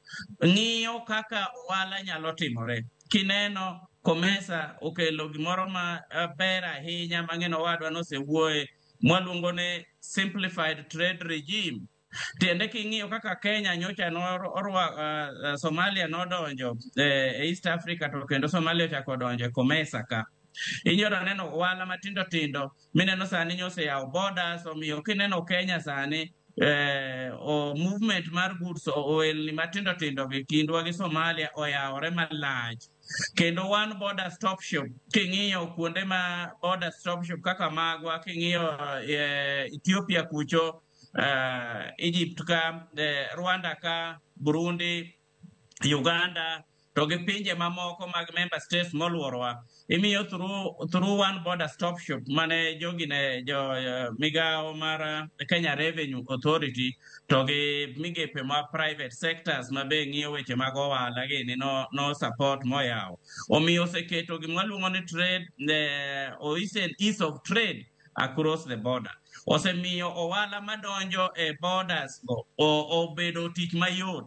ng'iyo kaka ohala nyalo timore. Kineno Comesa okelo gimoro ma ber ahinya mang'eno owadwa nosewuoye mwaluongo ni simplified trade regime. Tiende king'iyo kaka Kenya nyocha norwa Somalia nodonjo e East Africa, to kendo Somalia ochako donjo e Comesa ka. Inyalo neno ohala matindo tindo mineno sani nyoseyawo borders, omiyo kineno Kenya sani o movement mar goods, ohelni matindo tindo gi kindwa gi Somalia oyawore malach. Kendo one border stop shop, king'iyo kuonde ma border stop shop kaka magwa, king'iyo Ethiopia kucho, Egypt ka, Rwanda ka, Burundi, Uganda to gi pinje mamoko mag member states moluorowa, imiyo through one border stop shop mane jogi ne jo migawo mar Kenya Revenue Authority to gi migepe ma private sectors ma be ng'iyo weche mag ohala gini no support moyawo. Omiyo oseketo gima waluongo ni trade ease of trade across the border. Osemiyo ohala madonjo e borders go obedo tich mayot.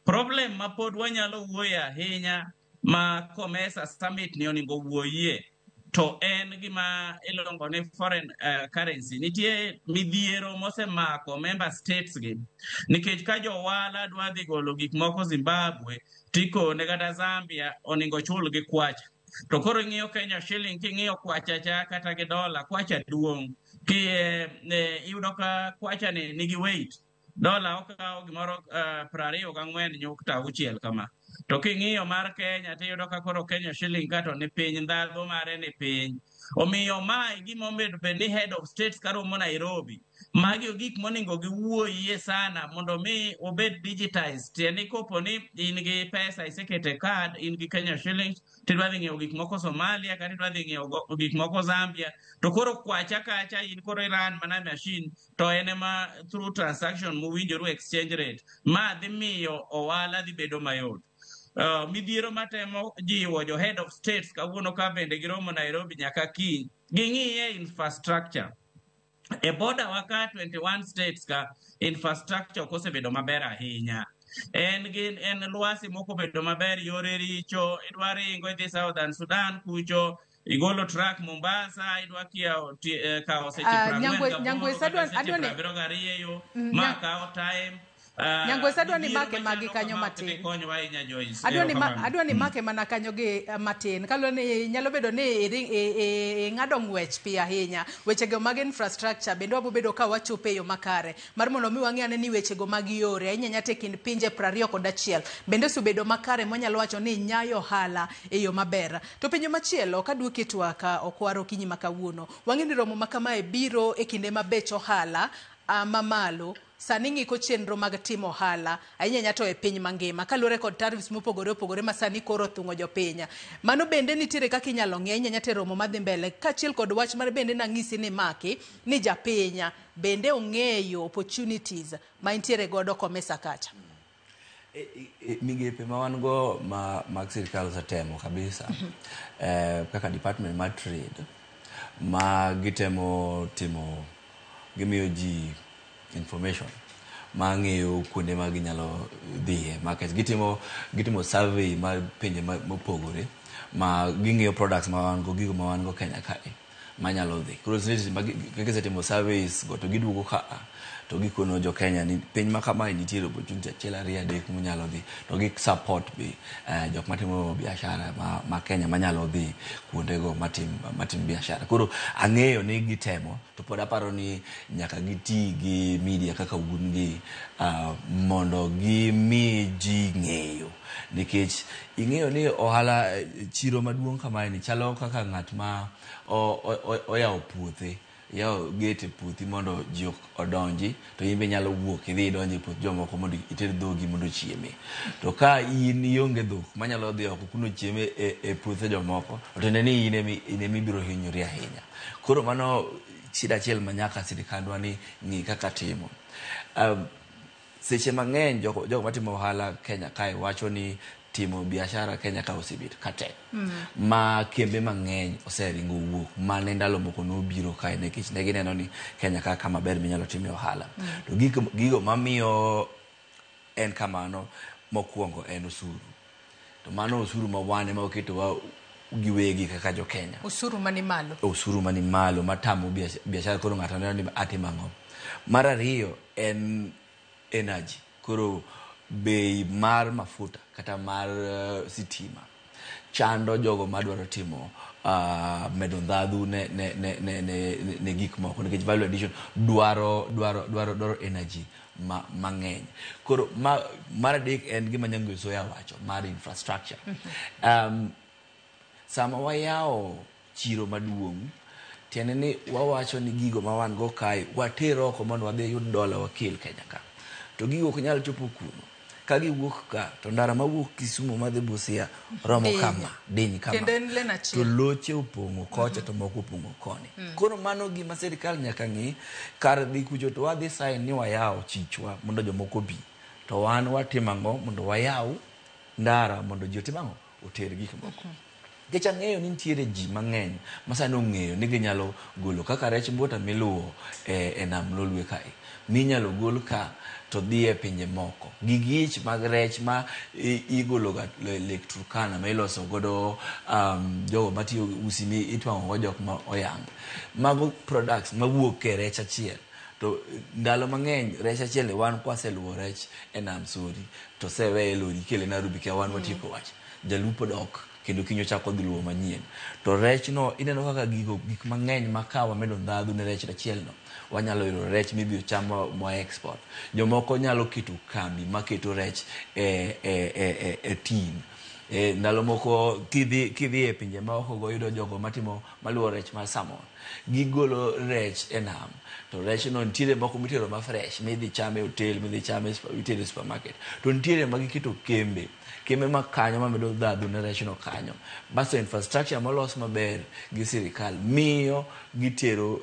Problem ma pod wanyalo wuoye ahinya ma Comesa summit ni onego wuoyie to en gima iluongo ni foreign currency. Nitie midhiero mosemako member states gi nikech ka johala dwa dhi golo gik moko Zimbabwe tikone kata Zambia onego chul gi kwacha. To koro ing'iyo Kenya shilling, king'iyo kwacha cha kata gi dola, kwacha duong'. Ki iyudo ka kwacha ni nigi weight. Dola okawo gimoro 24.6 kama. To king'iyo mar Kenya tiyudo ka koro Kenya shilling ka to ni piny, ndhadhu mare ni piny. Omiyo mae gima omedo bed ni head of states karomo Nairobi. Magi e gik monego giwuoyie sana mondo mi obed digitized. Tiende ni kopo ni in gi pesa iseketo e card, in gi Kenya shillings, tidwa dhi ng'iewo gik moko Somalia kata idwa dhi ng'iewo gik moko Zambia, to koro kwacha kacha in koro iran mana machine to en ema through transaction mowinjoru exchange rate ma dhi miyo ohala dhi bedo mayot. Midhiero matemo jiwo jo head of states kawuono ka bende giromo Nairobi nyaka kiny ging'iye infrastructure e border wa ka 21 states ka infrastructure ok osebedo maber ahinya. En gin en lwasi mok obedo maber, yore richo, idwa ringo idhi Southern Sudan kucho, igolo truck Mombasa, idwa kiewo kawo seche 48
Nyangwesa
kata seche 72 ma kawo time.
Nyangwesa, adwa ni
Midhiero
make magi
machalo
kanyo
kama ok dhi
matin.
konyowa ahinya, Joyce.
Adwa ni
Erokamano.
Adwa ni make mana kanyo gi matin kaluwore ni nyalo bedo ni ing'ado ng'wech piyo ahinya. Wechego mag infrastructure bende wabo bedo ka wachopo e yo makare mar mondo mi wang'e ane ni wechego mag yore ahinya ahinya to e kind pinje 21 bende osebedo makare mwanyalo wacho ni nyayo ohala e yo maber. To penjo machielo kaduoki e twak okwaro okinyi ma kawuono, wang'e ni romo ma kamae biro e kinde ma bech ohala mamalo sani ng'iko chenro mag timo ohala ahinya ahinya to e piny mangima kaluwore kod tariffs mopogore opogore ma sani koro othung'o jopiny. Mano bende nitiere kaka inyalo ng'i ahinya ahinya to e romo madhi mbele kaachiel kod wach mar bende nang'isi ni maki ni japiny bende ong'eyo opportunities ma intiere godo Comesa kacha.
Migepe ma wan go ma mag sirikal osetemo kabisa kaka department mar trade ma gitemo timo gimiyo ji information ma ng'eyo kuonde ma ginyalo dhiye market. Gitimo survey mar pinje mopogore ma ging'iyo products ma wan go, gigo ma wan go Kenya kae manyalo dhi. Koro seche ma gisetimo surveys go to giduogo ka to To gikono jo Kenya ni piny ma kamae nitiere opportunity achiel ariyo adek munyalo dhi to gi support be jok matimo biashara ma Kenya manyalo dhi kuondego matim biashara. Koro ang'eyo ni gitemo to pod aparo ni nyaka giti gi media kaka un gi mondo gimi ji ng'eyo nikech ing'eyo ni ohala chiro maduong' kamae ni chalo kaka ng'at ma oyawo puothe yawo gate e puothi mondo ji odonji to in be inyalo wuok idhi idonji e puoth jomoko mondo iter dhogi mondo ochieme. To ka in ionge dhok manyalo dhi oko kuno chieme e puothe jomoko to tiende ni in ema ibiro hinyori ahinya. Koro mano shida achiel ma nyaka sirikandwa ni ng'i kaka timo. Seche mang'eny jogo matimo ohala Kenya kae wacho ni timo biashara Kenya ka osebet ka tek. Ma kembe mang'eny oseringo wuok mane ndalo moko nobiro kae nikech ne gineno ni Kenya ka kama ber minyalo timie ohala. To gigo mamiyo en kamano mokwongo en osuru. To mano osuru ma wan ema oketowa giwegi kaka jo Kenya.
Osuru mani malo.
Osuru mani malo matamo biashara koro ng'ato neno ni atimo ang'o. Mar ariyo en energy. Koro bei mar mafuta kata mar sitima chando jogo madwaro timo medo ndhadhu ne gik moko nikech value addition dwaro energy mang'eny. Koro mar adek en gima Nyango Soya wacho mar infrastructure. Sama wayawo chiro maduong' tiende ni wawacho ni gigo ma wan go kae water oko mondo wadhi yud dola wakel Kenya ka. To gigo ok nyal chopo kuno. Ka giwuok ka to ndara mawuok Kisumu madhi Busia romo kama, diny kama.
Kendo en lane achiel.
To loche opong'o kocha to moko opong'o koni. Koro mano gima sirikal nyaka ng'i kar dhi kucho to wadhi sign ni wayawo chichwa mondo jomoko obi. To wan watimo ang'o mondo wayaw ndara mondo ji otim ang'o? Oter gik moko. Nikech ang'eyo ni nitiere ji mang'eny ma sani ong'eyo ni ginyalo golo kaka rech mbota miluwo e nam Lolwe kae minyalo gol ka to dhi e pinje moko. Gig ich mag rech ma igolo ga Lake Turkana ma iloso godo jogo matiyo usi mi itwang'o go jok ma oyang'. Mago products mawuok e rech achiel. To ndalo mang'eny rech achiel ni wan kwaseluwo rech e nam Sori to oseweye e lori ikele Nairobi ka wan watieko wach. Jalupo dok kendo kiny ochako dhi luwo manyien. To rech no ineno kaka gik mang'eny ma ka wamedo ndhadhu ne rech achiel no wanyalo yudo rech mibiro cham ma export. Jomoko nyalo keto kambi maketo rech e tin. Ndalo moko kidhi e pinje maoko go yudo jogo matimo maluwo rech mar salmon. Gigolo rech e nam. To rech no nitiere moko mitero ma fresh midhi chame e hotel, midhi chame itere e supermarket. To nitiere ma giketo kembe. Kembe ma kanyo mamedo ndhadhu ne rech no kanyo. Basto infrastructure molos maber gi sirikal miyo gitero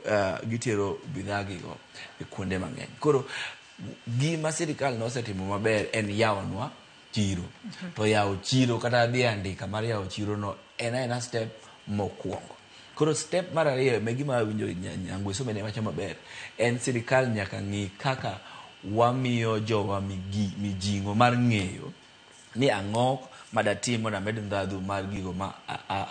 bidhaa gigo e kuonde mang'eny. Koro gima sirikal nosetimo maber en yawonwa chiro. To yawo chiro kata dhi andika mar yawo chiro no en aena step mokwongo. Koro step mar ariyo me gima awinjo Nyangweso bende wacho maber en sirikal nyaka ng'i kaka wamiyo jowa mijing'o mar ng'eyo ni ang'o madatim mondo amed ndhadhu mar gigo ma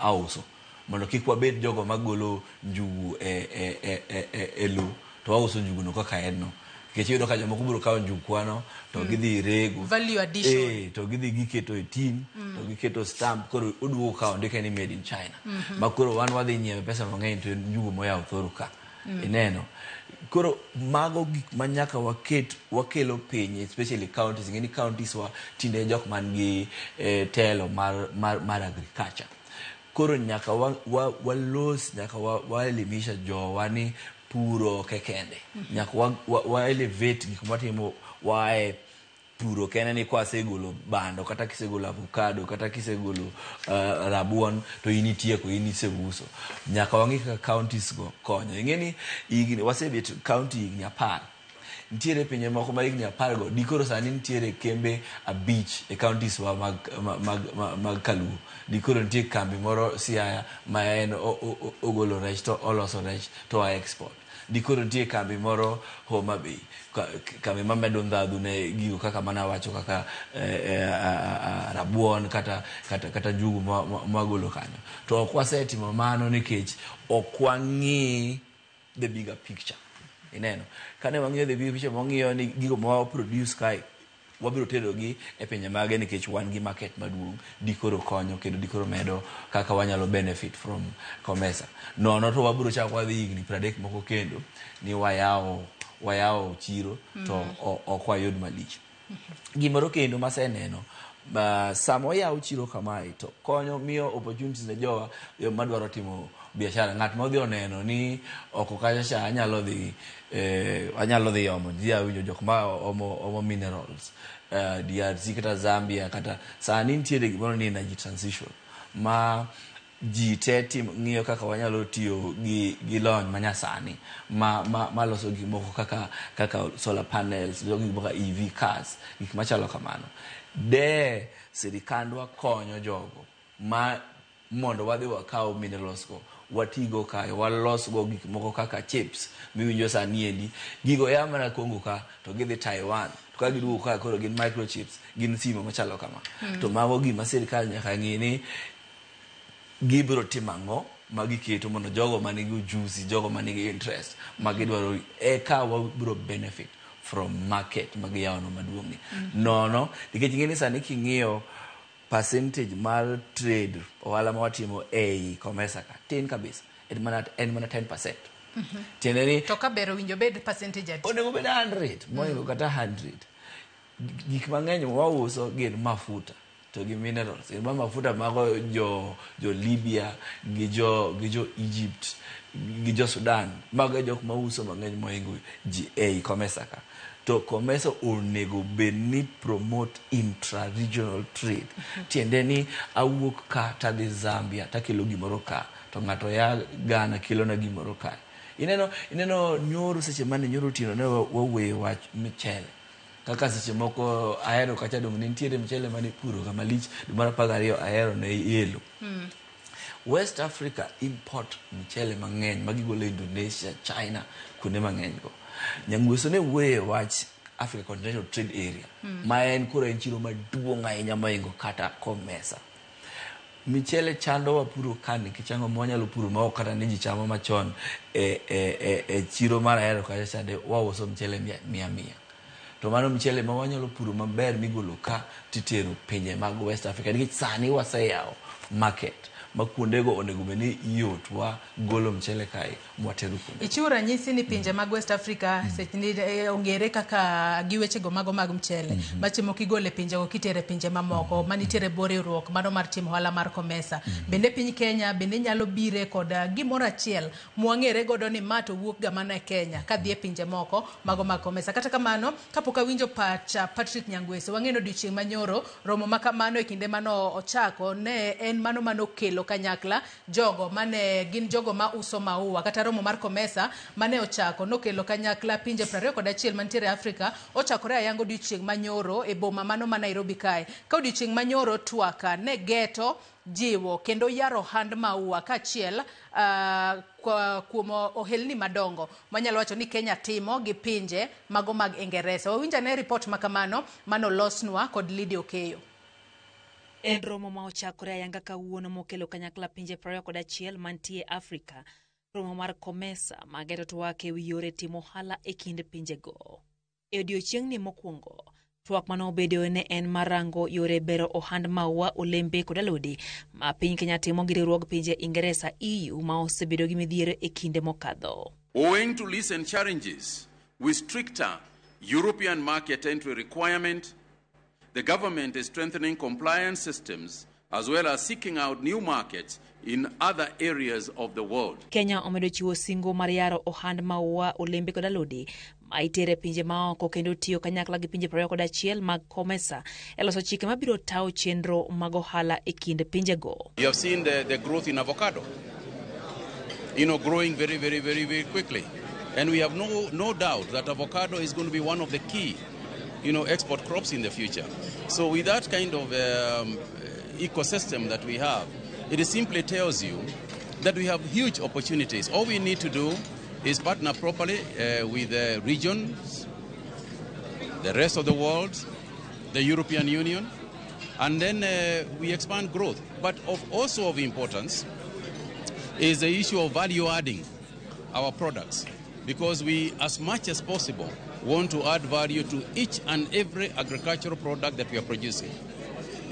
auso mondo kik wabed jogo magolo njugu e lo to wauso njugu no kaka en no. Nikech iyudo ka jomoko biro kawo njugu kwano to gidhi rego.
Value addition.
To gidhi giketo e tin to giketo stamp koro oduogo ka ondike ni made in China. Ma koro wan wadhi nyiewe pesa mang'eny to en njugu moyawo thoro ka. Ineno. Koro mago gik ma nyaka waket wakelo piny especially counties. Ing'e ni counties wa tinde jok man gi telo mar agriculture. Koro nyaka walos nyaka waelimisha jowa ni puro ok kende. Nyaka wa elevate gik mwatimo wae puro kende ni kwasegolo bando kata kisegolo avocado kata kisegolo rabuon to in itieko in iseuso. Nyaka wang'i kaka counties go konyo. Ing'e ni higni wasebet county higni 10. Nitiere pinje moko ma higni 10 go dikoro sani nitiere kembe 5 e counties wa mag Kaluo. Dikoro nitie kambi moro Siaya ma en ogolo rech to oloso rech to a export. Dikoro nitie kambi moro Homa Bay, kambi mamedo ndhadhu ne gigo kaka mana wacho kaka rabuon kata njugu mwagolo kanyo. To ok wasetimo mano nikech ok wang'i the bigger picture. Ineno kane wang'iyo the big picture, wang'iyo ni gigo ma wa produce kae wabiro terogi e pinje mage nikech wan gi market maduong' dikoro konyo kendo dikoro medo kaka wanyalo benefit from COMESA. Nono to wabiro chako wadhi higni 30 moko kendo ni wayawo chiro to ok wayud malich. Gimoro kendo maseneno, sama oyaw chiro kamae to konyo miyo opportunities ne jowa madwaro timo biashara. Ng'at modhi oneno ni oko kacha cha anyalo dhi omo ji, awinjo jok ma omo minerals DRC kata Zambia, kata sani nitiere gimoro ni energy transition ma ji te ng'iyo kaka wanyalo tiyo gi lony manyasani ma loso gik moko kaka solar panels, gik moko kaka EV cars, gik machalo kamano. De sirikandwa konyo jogo ma mondo wadhi wakaw minerals go watigo kae, walosgo gik moko kaka chips miwinjo sani endi. Gigo ya mana Congo ka to gidhi Taiwan, to ka giduogo ka koro gin microchips, gin simo machalo kama. To mago gima sirikal nyaka ng'i ni gibiro timo ang'o ma giketo mondo jogo manigi ujuzi, jogo manigi interest ma gidwaro, eka wabiro benefit from market ma giyawono maduong' ni. Nono nikech ing'e ni sani king'iyo percentage mar trade, ohala ma watimo ei COMESA ka tin kabisa, en mana 10%. Tiende ni
to ka ber owinjo bed percentage adi?
Onego bed 100, moingo kata 100. Gik mang'eny wauso gin mafuta to gi minerals. Ma mafuta mago jo Libya gi jo Egypt gi jo Sudan, mago e jok mauso mang'eny moingo ji ei COMESA ka. To COMESA onego bed ni promote intra-regional trade. Tiende ni awuok ka tadhi Zambia takelo gimoro ka, to ng'ato ya Ghana kelona gimoro ka. Ineno nyoro seche mane nyoro otieno ne wawuoye wach michele. Kaka seche moko ahero kacha dong' ne nitiere mchele mane ipuro ga malich dwe mar 12 ahero ne yelo. West Africa import mchele mang'eny magigolo Indonesia, China, kuonde mang'eny go. Nyangweso ne wuoye wach Africa Continental Trade Area, ma en koro en chiro maduong' ahinya moingo kata COMESA. Michele chando wapuro ka nikech ang'o ma wanyalo puro ma ok kata ni ji chamo machon e chiro mar Ahero kacha chande wauso mchele mia mia. To mano mchele ma wanyalo puro maber migolo ka titero pinje mag West Africa nikech sani waseyawo market ma kuondego onego bed ni yot wa golo mchele kae mwatero kuonde.
Ichiwo ranyisi ni pinje mag West Africa sechni ong'ere kaka gi wechego mago mag mchele machiemo kigole pinjego kitere pinje mamoko manitiere bwo riwruok mano mar timo ohala mar COMESA. Bende piny Kenya bende nyalo bire kod gimoro achiel mwang'ere godo ni ma to wuok ga mana e Kenya kadhi e pinje moko mago mag COMESA. Kata kamano kapok awinjo pacha Patrick Nyangweso, wang'e ni odiochieng' manyoro romo ma kamano e kinde mano ochako ne en mano manokelo kanyakla jogo mane gin jogo ma uso maua kata romo mar COMESA mane ochako nokelo kanyakla pinje 21 mantiere Afrika. Ochakore ayango odiochieng' manyoro e boma mano ma Nairobi kae. Ka odiochieng' manyoro twaka ne geto jiwo kendo yaro hand maua kaachiel kuom ohelni madongo manyalo wacho ni Kenya timo gi pinje mago mag Ingeresa. Wawinjo ane ripot makamano manolosnwa kod Lydia Okeyo.
En romo ma ochakore ayanga kawuono mokelo kanyakla pinje 21 mantie Afrika. Romo mar COMESA mageto twak ewi yore timo ohala e kind pinjego. E odiochieng'ni mokwongo, twak manobedoe ne en mar rango yore bero ohand maua, olembe kod alode ma piny Kenya timo gi riwruog pinje Ingeresa EU ma osebedo gi midhiero e kinde mokadho.
Owing to recent challenges with stricter European market entry requirement, the government is strengthening compliance systems as well as seeking out new markets in other areas of the world.
Kenya omedo chiwo singo mar yaro ohand maua, olembe kod alode ma itere pinje maoko kendo tiyo kanyakla gi pinje 21 mag COMESA e loso chike mabiro tayo chenro mag ohala e kind pinjego.
You have seen the growth in avocado, growing very, very, very, very quickly. And we have no doubt that avocado is going to be one of the key, export crops in the future. So with that kind of ecosystem that we have, it simply tells you that we have huge opportunities. All we need to do is partner properly with the regions, the rest of the world, the European Union, and then we expand growth. But also of importance is the issue of value adding our products. Because we, as much as possible, want to add value to each and every agricultural product that we are producing.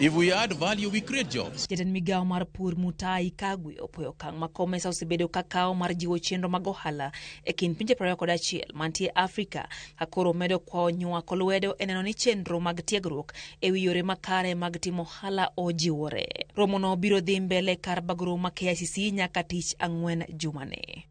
If we add value, we create jobs.
Jatend migawo mar pur Mutahi Kagwe opuoyo okang' ma COMESA osebedo ka kawo mar jiwo chenro mag ohala e kind pinje 21 mantie Afrika ka koro omedo kwayo nywako lwedo e neno ni chenro mag tiegruok e wi yore makare mag timo ohala ojiwore. Romono biro dhi mbele kar bagro ma KICC nyaka tich ang'wen jumani.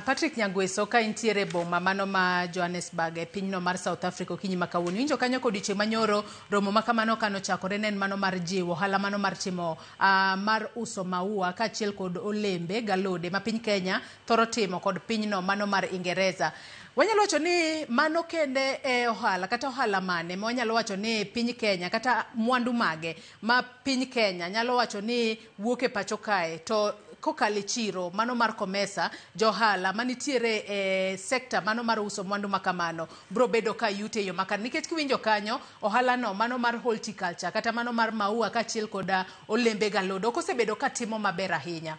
Patrick Nyangweso ka intiere boma mano ma Johannesburg e pinyno mar South Africa okinyi ma kawuono. Iwinjo kanyo kodiochieng' manyoro romo ma kamano kanochakore ne en mano mar jiwo ohala mano mar timo mar uso maua kaachiel kod olembe galode ma piny Kenya thoro timo kod pinyno mano mar Ingereza. Wanyalo wacho ni mano kende e ohala kata ohala mane ma wanyalo wacho ni piny Kenya kata mwandu mage ma piny Kenya nyalo wacho ni wuok e pacho kae to kokalo e chiro mano mar COMESA johala manitiere e sekta mano mar uso mwandu makamano bro bedo ka yute e yo makare nikech kiwinjo kanyo ohala no mano mar horticulture kata mano mar maua kaachiel koda olembe galode ok osebedo ka timo maber ahinya.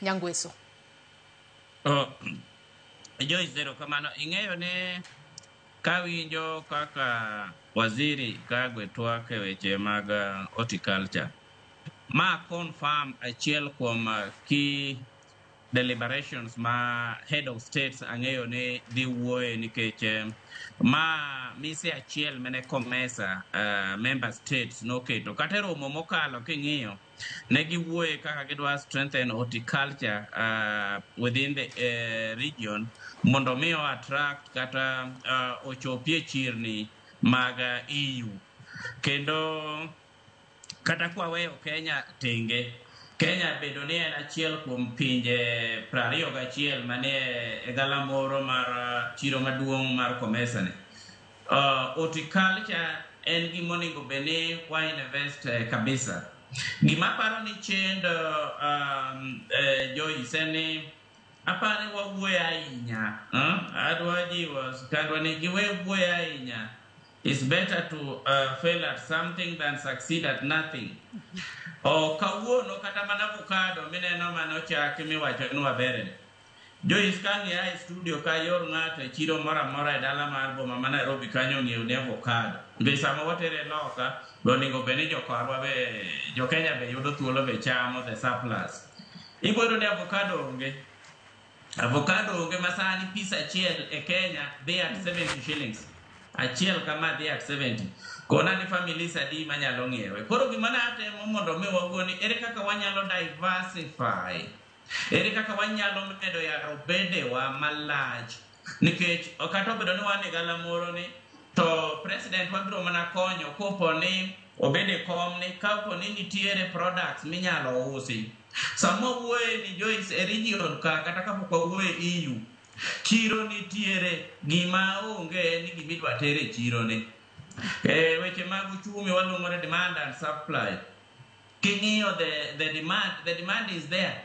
Nyangweso.
Oh, Joyce, erokamano. Ing'eyo ni kawinjo kaka waziri Kagwe twak e weche mag horticulture, ma confirm achiel kuom key deliberations ma head of states ang'eyo ni dhi wuoye nikech ma mise achiel mane COMESA member states noketo kata e romo mokalo king'iyo ne giwuoye kaka gidwa strengthen horticulture within the region mondo mi o attract kata ochopie chirni mag EU kendo kata kwaweyo Kenya tenge Kenya bedo ni en achiel kuom pinje 21 manie e galamoro mar chiro maduong' mar COMESA ni. Horticulture en gima onego bed ni wa invest kabisa. Gima aparo ni chendo Joyce en ni aparo ni wawuoyo ahinya. Adwa jiwo kandwa ni giwe wuoyo ahinya. It's better to fail at something than succeed at nothing. O kawuono kata mana avocado mineno manochaki miwacho ni wabere. Joyce ka ng'iya e studio ka yor ng'ato e chiro moro amora e dala mar boma ma Nairobi kanyo ong'iew ne avocado. Be sama watere loka, be onego bed ni jokorwa be, jo Kenya be yudo thuolo be chamo the surplus. Ibo yudo ni avocado onge. Avocado onge ma sani piece achiel e Kenya dhi at 70 shillings. Achiel kama dhi at 70. Kona ni families adi manyalo ng'iewe. Koro gima natemo mondo mi wawuo ni ere kaka wanyalo diversify. Ere kaka wanyalo medo yaro bedewa malach. Nikech kata obedo ni wan e galamoro ni to president wabiro mana konyo kopo ni obed e kom ni kapo ni nitiere products minyalo usi. Sama wawuoye ni Joyce e region ka kata kapok wawuoye EU, chiro nitiere gima onge en ni gimidwa ter e chiro ni. Weche mag uchumi waluongo ni demand and supply. King'iyo the demand is there.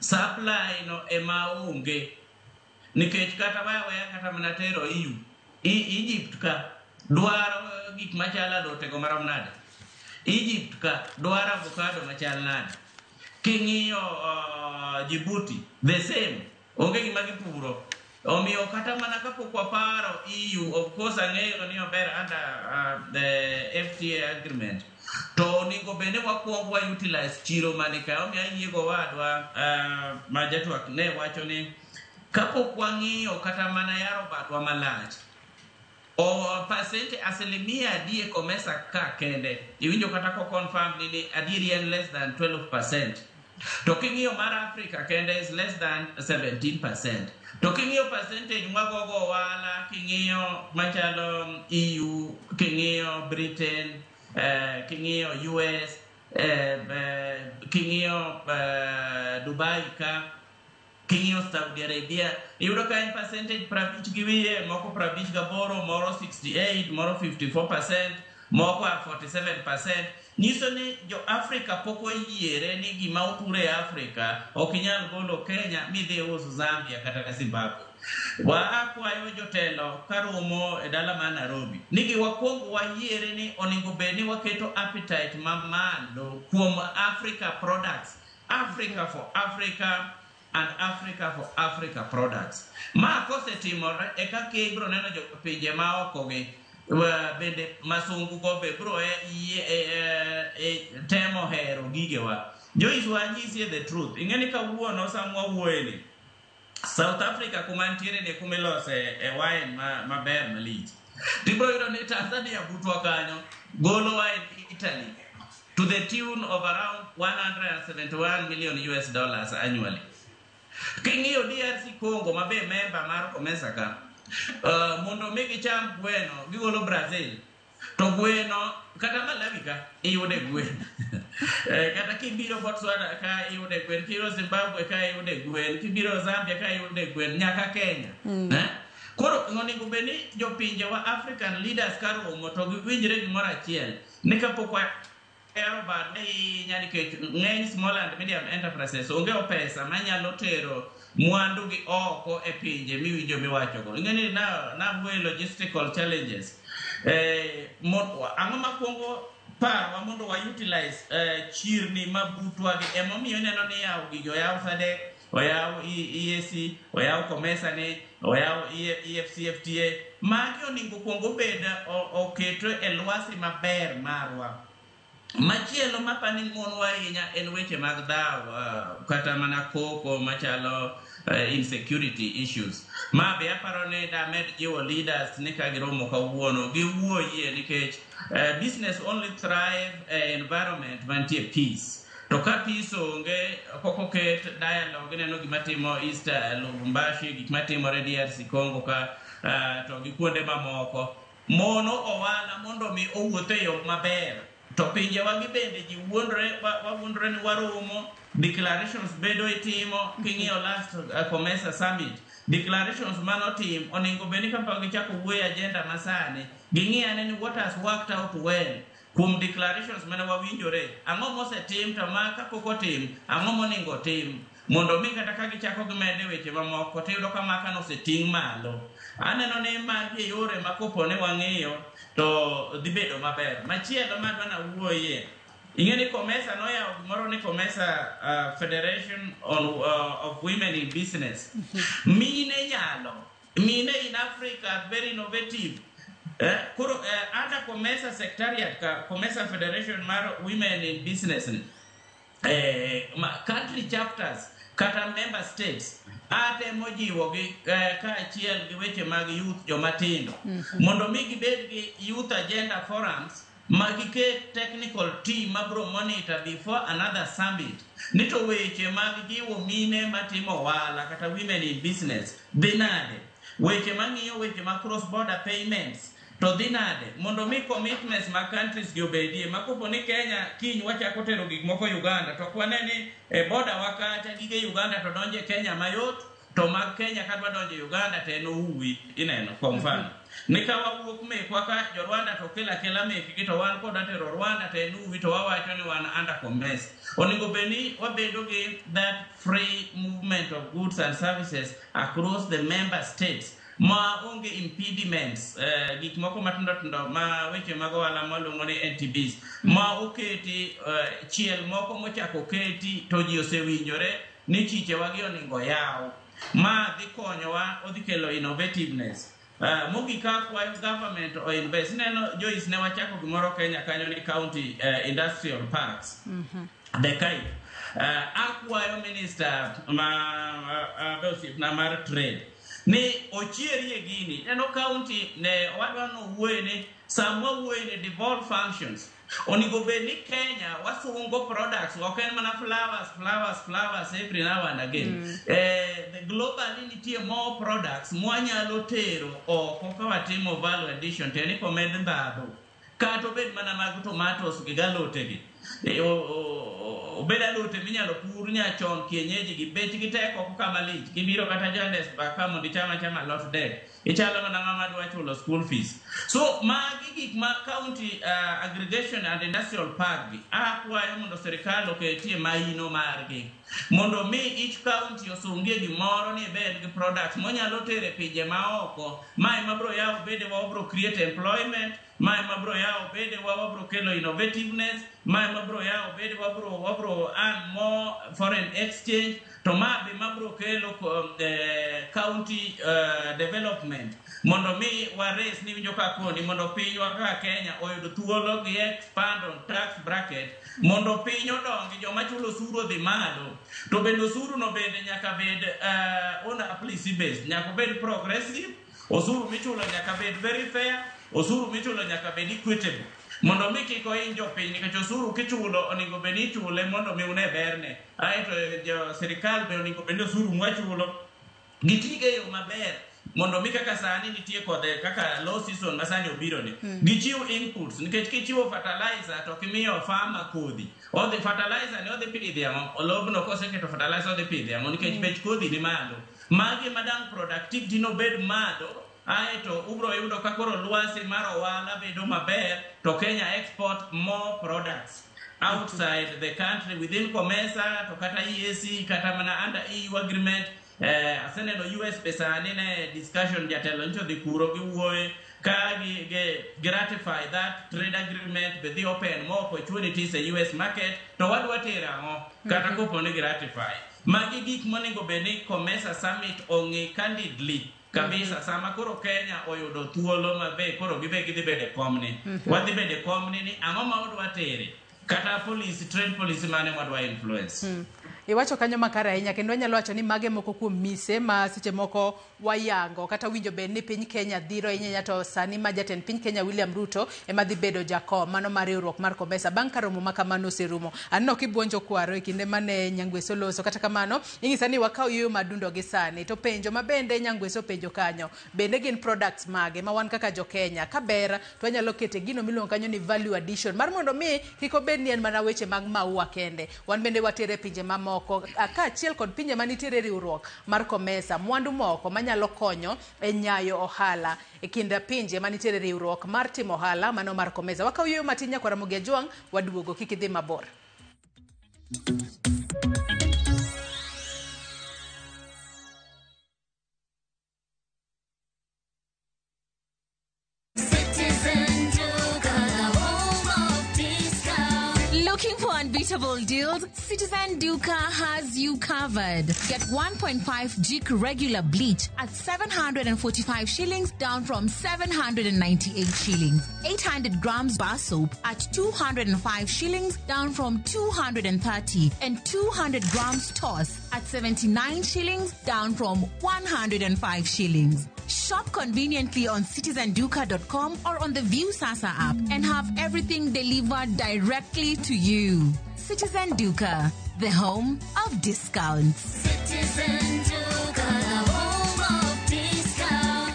Supply no ema onge. Nikech kata waya waya kata mana tero EU, Egypt ka dwaro gik machalo alotego marom nade? Egypt ka dwaro avocado machal nade? King'iyo Djibouti, the same. Onge gima gipuro. Omiyo kata mana kapok waparo EU, of course ang'eyo ni ober under the FTA agreement. To onego bed ni wakwong wa utilize chiro mani ka. Omiyo ayie go wadwa ma jatwak ne wacho ni kapok wang'iyo kata mana yaro badwa malach, o percent asilimia adi e COMESA ka kende, iwinjo kata ko confirm ni adieri en less than 12%. To king'iyo mar Africa kende is less than 17%. To king'iyo percentage mwagogo ohala, king'iyo machalo EU, king'iyo Britain, king'iyo US, king'iyo Dubai ka, king'iyo Saudi Arabia, iyudo ka en percentage 50 gi wiye, moko 58, moro 68, moro 54%, moko a 47%. Nyiso ni jo Africa pok oyiere ni gima opur e Africa ok inyal golo Kenya midhi us Zambia kata Zimbabwe. Wa akwayo jotelo karomo e dala mar Nairobi ni gi wakwong wayiere ni onego bed ni waketo appetite mamalo kuom Africa products, Africa for Africa. and Africa for Africa products. Ma kosetimore eka ibiro neno jopinje maoko gi bende masungu go be biro temo hero gigewa. Joyce, wanyisie the truth. Ing'e ni kawuono sama wawuoye ni South Africa kuma ntiere ni kuma ilose e wine maber malich. Tibiro yudo ni Tanzania butwa kanyo golo wine Italy to the tune of around 171 million US dollars annually. King'iyo DRC Congo ma be member mar COMESA ka, mondo mi gicham gweno gigolo Brazil. To gweno kata Malawi ka iyude gwen. Kata kibiro Botswana ka iyude gwen, kibiro Zimbabwe ka iyude gwen, kibiro Zambia ka iyude gwen, nyaka Kenya. Koro onego bed ni jopinje wa African leaders karomo to giwinjre gimoro achiel ni kapok wayawo bad ahinya nikech ng'eny small and medium enterprises onge pesa manyalo tero mwandu gi oko e pinje miwinjo miwachogo. Ing'e ni nawuoye logistical challenges. Ang'o makwongo parwa mondo wa utilize chirni mabutwa gi emomiyo ineno ni yawo gigi oyaw SADC, oyaw EAC, oyaw COMESA ni, oyaw AfCFTA. Magi onego kwongo obed oketwe e lwasi maber marwa. Machielo mapani monwa ahinya en weche mag dhaw, kata mana koko machalo insecurity issues. Ma be aparo ni damed jiwo leaders ni ka giromo kawuono giwuoyie nikech business only thrive environment mantie peace. To ka peace onge, pok oket dialogue, ineno gima timo East Lubumbashi, gik matimore DRC Congo ka, to gi kuonde mamoko. Mono ohala mondo mi owuoth e yo maber. To pinjewa gi bende ji wuondre, wawuondre ni waromo, declarations bedo itimo, king'iyo last COMESA summit, declarations manotim, onego bed ni kapok gichako wuoyo agenda masani, ging'i ane ni what has worked out well kuom declarations mane wawinjore, ang'o mosetim to ma kapok otim, ang'o monego otim, mondo mi kata ka gichako gimede weche mamoko tiyudo ka maka noseting' malo. Aneno ni magi e yore ma kopo ni wang'iyo to dhi bedo maber. Machielo madwa nawuoye, ing'e ni COMESA noyawo gimoro ni COMESA Federation of Women in Business. Mine nyalo, mine in Africa are very innovative. Koro under COMESA Secretariat ka COMESA Federation mar Women in Business ni, country chapters kata member states atemo jiwogi kaachiel gi weche mag youth jomatindo mondo mi gibed gi youth agenda forums ma giket technical team mabro monitor before another summit ni to weche mag jiwo mine matimo ohala kata women in business dhi nade, weche mang'iyo weche mag cross border payments to dhi nade, mondo mi commitments mag countries gi obedie ma kopo ni Kenya kiny wachako tero gik moko Uganda to ok wane ni e border wa kacha gige Uganda to donjo e Kenya mayot to mag Kenya kadwa donjo Uganda to en ouwi ineno kwa mfano ni ka wawuok mekwa ka jo Rwanda to kelo akela mekgi to wan kodwa tero Rwanda to en uwi to wawacho ni wan under COMESA. Onego bed ni wabedo gi that free movement of goods and services across the member states ma onge impediments, gik moko matindo tindo ma weche mag ohala mwaluongo ni NTBs ma oketi chiel moko mochako oketi to ji osewinjore ni chichewa gi onego yaw. Ma dhi konyowa, odhi kelo innovativeness. Mogik akwayo government o invest. Ineno Joyce, ne wachako gimoro Kenya kanyo ni county industrial parks, the CAIP. Akwayo minister ma be osiepna mar trade ni ochierie gini. Neno county ne wadwa nowuoye ni sama wawuoye ni devolved functions onego bed ni Kenya wasungo products, ok en mana flowers, flowers, flowers every now and again. The globally nitie more products mwanyalo tero oko ka watimo value addition tiende ni komed ndhadhu kata obed mana mag tomatoes gi galote gi. Obed alote minyalo pur nyachon kienyeji gi bechgi tek oko kama lich kibiro kata Johannesburg ka mondo icham achama alot dek ichalo mana ng'ama dwa chulo school fees. So magi gik ma county aggregation and industrial park gi akwayo mondo sirikal oketie maino margi mondo mi each county osungie gimoro ni bed gi products monyalo tero e pinje maoko. Ma ema bro yawo bedewa, wabro create employment. Ma ema bro yawo bedewa, wabro kelo innovativeness. Ma ema bro yawo bedewa, wabro earn more foreign exchange. To ma be mabro kelo county development mondo mi wares ni winjo ka koni mondo pinywa kaka Kenya oyud thuolo gi expand on tax bracket mondo piny odongi, joma chulo osuru odhi malo. To bende osuru no bende nyaka bed on a policy based, nyaka obed progressive. Osuru michulo nyaka bed very fair, osuru michulo nyaka bed equitable mondo mi kik ohiny jopiny, nikech osuru kichulo onego bed ni ichule mondo mi une berne. Aeto jo sirikal be onego bed ni osuru mwachulo gitige e yo maber mondo mi kaka sani nitie kodhe kaka low season ma sani obiro ni gichiw inputs, nikech kichiwo fertilizer to kimiyo farmer kodhi, odhi fertilizer ni odhi pidhi ang'o? Lobno koseketo fertilizer odhi pidhi ang'o? Nikech bech kodhi ni malo. Magi madang productivity nobed malo. Aeto ubro yudo ka koro lwasi mar ohala bedo maber to Kenya export more products outside the country within COMESA to kata EAC kata mana under EU agreement. Aseneno US be sani ne discussion, jatelo nyocha odhi kuro giwuoye ka gi ratify that trade agreement be dhi open more opportunities e US market. To wadwa tero ang'o kata kopo ni gi ratify magi gik monego bed ni COMESA summit ong'i candidly kabisa sama koro Kenya oyudo thuolo mabe koro gibe gidhi bedo e komni. Wadhi bedo e komni ni ang'o ma wadwa tere kata policy, trade policy mane mwadwa influence.
Iwacho kanyo makare ahinya, kendo anyalo wacho ni mage moko kuom mise ma seche moko wayango kata winjo bed ni piny Kenya dhiro ahinya. To sani ma jatend piny Kenya William Ruto ema dhi bedo jakom mano mar riwruok mar COMESA bang' ka romo ma kamano oserumo. Aneno kibuonjo kwaro e kinde mane Nyangweso loso, kata kamano ing'isa ni wakaw yueyo madundo gi sani. To penjo ma bende Nyangweso penjo kanyo bende gin products mage ma wan kaka jo Kenya ka ber to wanyalo kete gino miluongo kanyo ni value addition mar mondo mi kik obed ni en mana weche mag maua kende, wan bende watere pinje mamoko kaachiel kod pinje manitiere e riwruok mar COMESA mwandu moko manyalo konyo e nyayo ohala e kind pinje manitiere e riwruok mar timo ohala mano mar COMESA. Wakaw yueyo matin nyakwa Ramogi Ajwang', waduogo, kik idhi mabor.
Citizen Duka, the home of discount.
Looking for unbeatable deals? Citizen Duka has you covered. Get 1.5 Jik regular bleach at 745 shillings, down from 798 shillings. 800 grams bar soap at 205 shillings, down from 230. And 200 grams toss at 79 shillings, down from 105 shillings. Shop conveniently on citizenduka.com or on the Viusasa app and have everything delivered directly to you. Citizen Duka, the home of discounts.
Citizen Duka, the home of discount.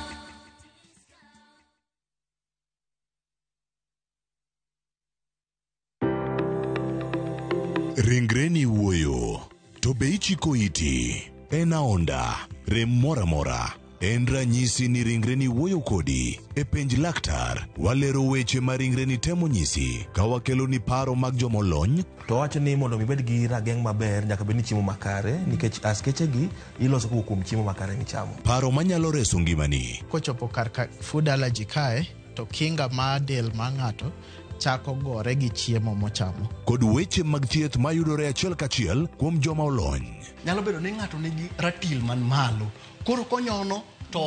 Ringreni wuoyo, to be ichiko iti? En aonda, rem moro amora en ranyisi ni ringreni wuoyo kodi. E penj laktar, walero weche ma ringreni temo nyisi ka wakeloni paro mag jomolony.
To wacho ni mondo mi ibed gi rageng' maber nyaka bed ni chiemo makare, nikech askeche gi iloso kowuok kuom chiemo makare michamo.
Paro manyalo reso ngimani.
Kochopo kar ka food allergy kae to kinga mar del mar ng'ato chako gore gi chiemo mochamo.
Kod weche mag thieth mayudore achiel kachiel kuom joma olony.
Nyalo bedo ni ng'ato nigi ratil man malo, koro konyono to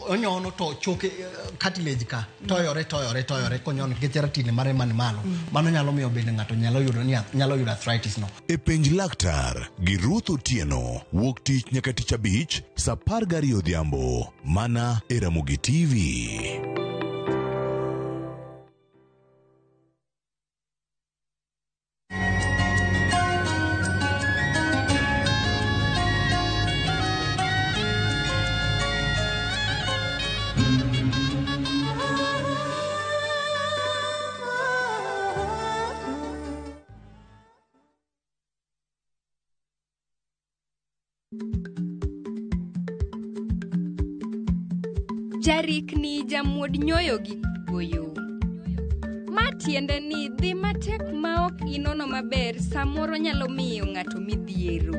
onyono to choke, cartilage ka toyore toyore toyore konyono nikech ratil mare man malo. Mano nyalo miyo bende ng'ato nyalo yudo arthritis no.
E penj laktar gi Ruth Otieno, wuok tich nyaka tich abich sa 12 odhiambo mana e Ramogi TV.
Jarikni jamuod nyoyo gi goyo. Ma tiende ni dhi matek ma ok inono maber samoro nyalo miyo ng'ato midhiero.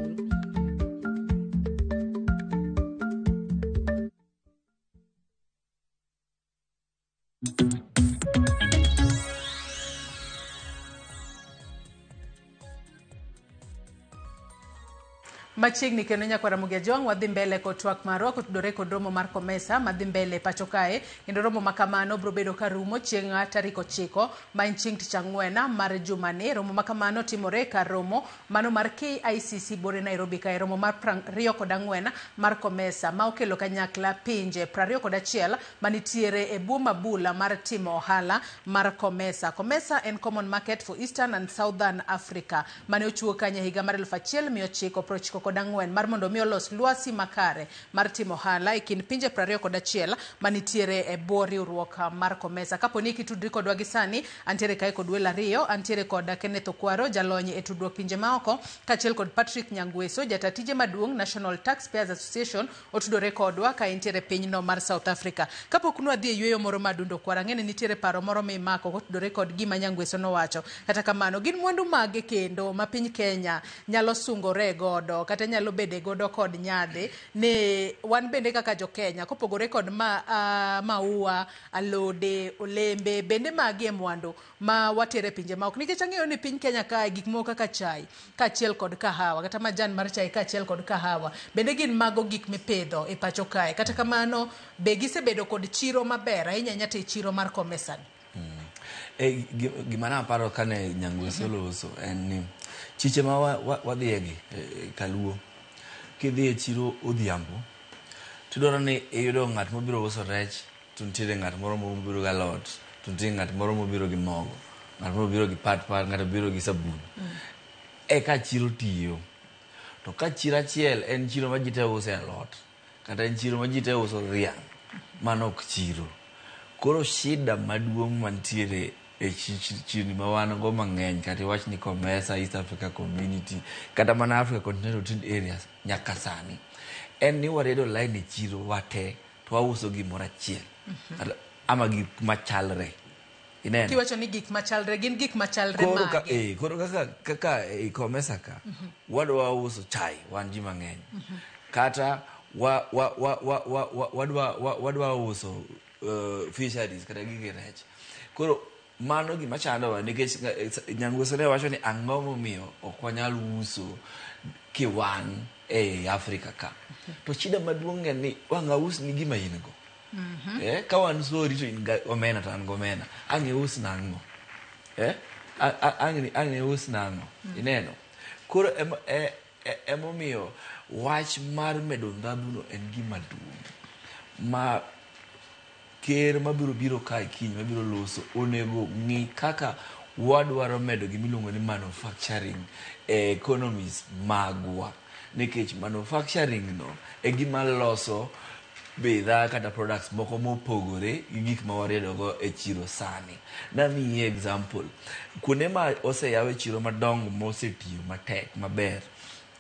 Machiegni kendo nyakwar Ramogi Ajwang' wadhi mbele kod twak marwa kotudore kod romo mar COMESA madhi mbele pacho kae kendo romo ma kamano biro bedo ka rumo chieng' tarik 9 ma en chieng' tich ang'wen mar jumani. Romo ma kamano timore kar romo mano mar KICC Bore Nairobi kae, romo mar 24 mar COMESA ma okelo kanyakla pinje 21 manitiere e bwo mabula mar timo ohala mar COMESA. COMESA en Common Market for Eastern and Southern Africa mane ochiwo kanye higa mar 1994 mar mondo mi olos lwasi makare mar timo ohala e kind pinje 21 manitiere e bwo riwruok mar COMESA. Kapo ni kitudri kodwa gi sani, antiere kae kod welo ariyo, antiere kod Kenneth Okwaro, jalony e tudruok pinje maoko, kaachiel kod Patrick Nyangweso, jata tije maduong' National Taxpayers Association, otudore kodwa ka entiere pinyno mar South Africa. Kapok nwadhi e yweyo moro madundo Okwaro, ang'e ni nitiere paro moro mimako kotudore kod gima Nyangweso nowacho. Kata kamano, gin mwandu mage kendo ma piny Kenya nyalo sungore godo kata nyalo bede godo kod nyadhi ni wan bende kaka jo Kenya kopogore kod maua, alode, olembe, bende magi e mwandu ma watere pinje maoko, nikech ang'eyo ni piny Kenya kae gik moko kaka chai kaachiel kod kahawa kata majan mar chai kaachiel kod kahawa bende gin mago gik mipidho e pacho kae. Kata kamano be gisebedo kod chiro maber ahinya ahinya to e chiro mar COMESA.
Gima naparo kane Nyangweso loso en ni chiche ma wadhiye gi kaluo, kidhi e chiro odhiambo tidwaro ni iyudo ng'at mobiro uso rech, to nitiere ng'at moro mobiro gi alot, to nitie ng'at moro mobiro gi mogo, ng'at moro obiro gi pat pat, ng'ato obiro gi sabun. Eka chiro tiyo. To ka chiro achiel en chiro ma ji te use alot, kata en chiro ma ji te uso dhiang', mano ok chiro. Koro shida maduong' mantiere e chirni ma wan go mang'eny, kata iwach ni COMESA, East Africa Community, kata mana Africa Continental Trade Areas nyaka sani, en ni wariedo line e chiro wate to wauso gimoro achiel ama gik machalre. Ineno?
Kiwacho ni gik machalre, gin gik machalre mage?
Koro kaka e COMESA ka, wadwa uso chai wan ji mang'eny, kata wadwa uso fisheries kata gige rech. Koro mano gima chandowa nikech Nyangweso ne wacho ni ang'o momiyo ok wanyal uso kiwan e Afrika ka. To shida maduong' en ni wang' aus ni gima in go. Ka wan sori to in omena to an gomena. Ang' ius nang'o? Ang' ius nang'o? Ineno? Koro emomiyo wach mar medo ndhadhuno en gima duong' ma ker mabiro biro kae kiny mabiro loso onego ng'i kaka wadwaro medo gimiluongo ni manufacturing e economies magwa, nikech manufacturing no e gima loso bidhaa kata products moko mopogore gi gik ma wariedogo e chiro sani. Namiyi example, kuonde ma oseyaw e chiro madongo mosetiyo matek maber,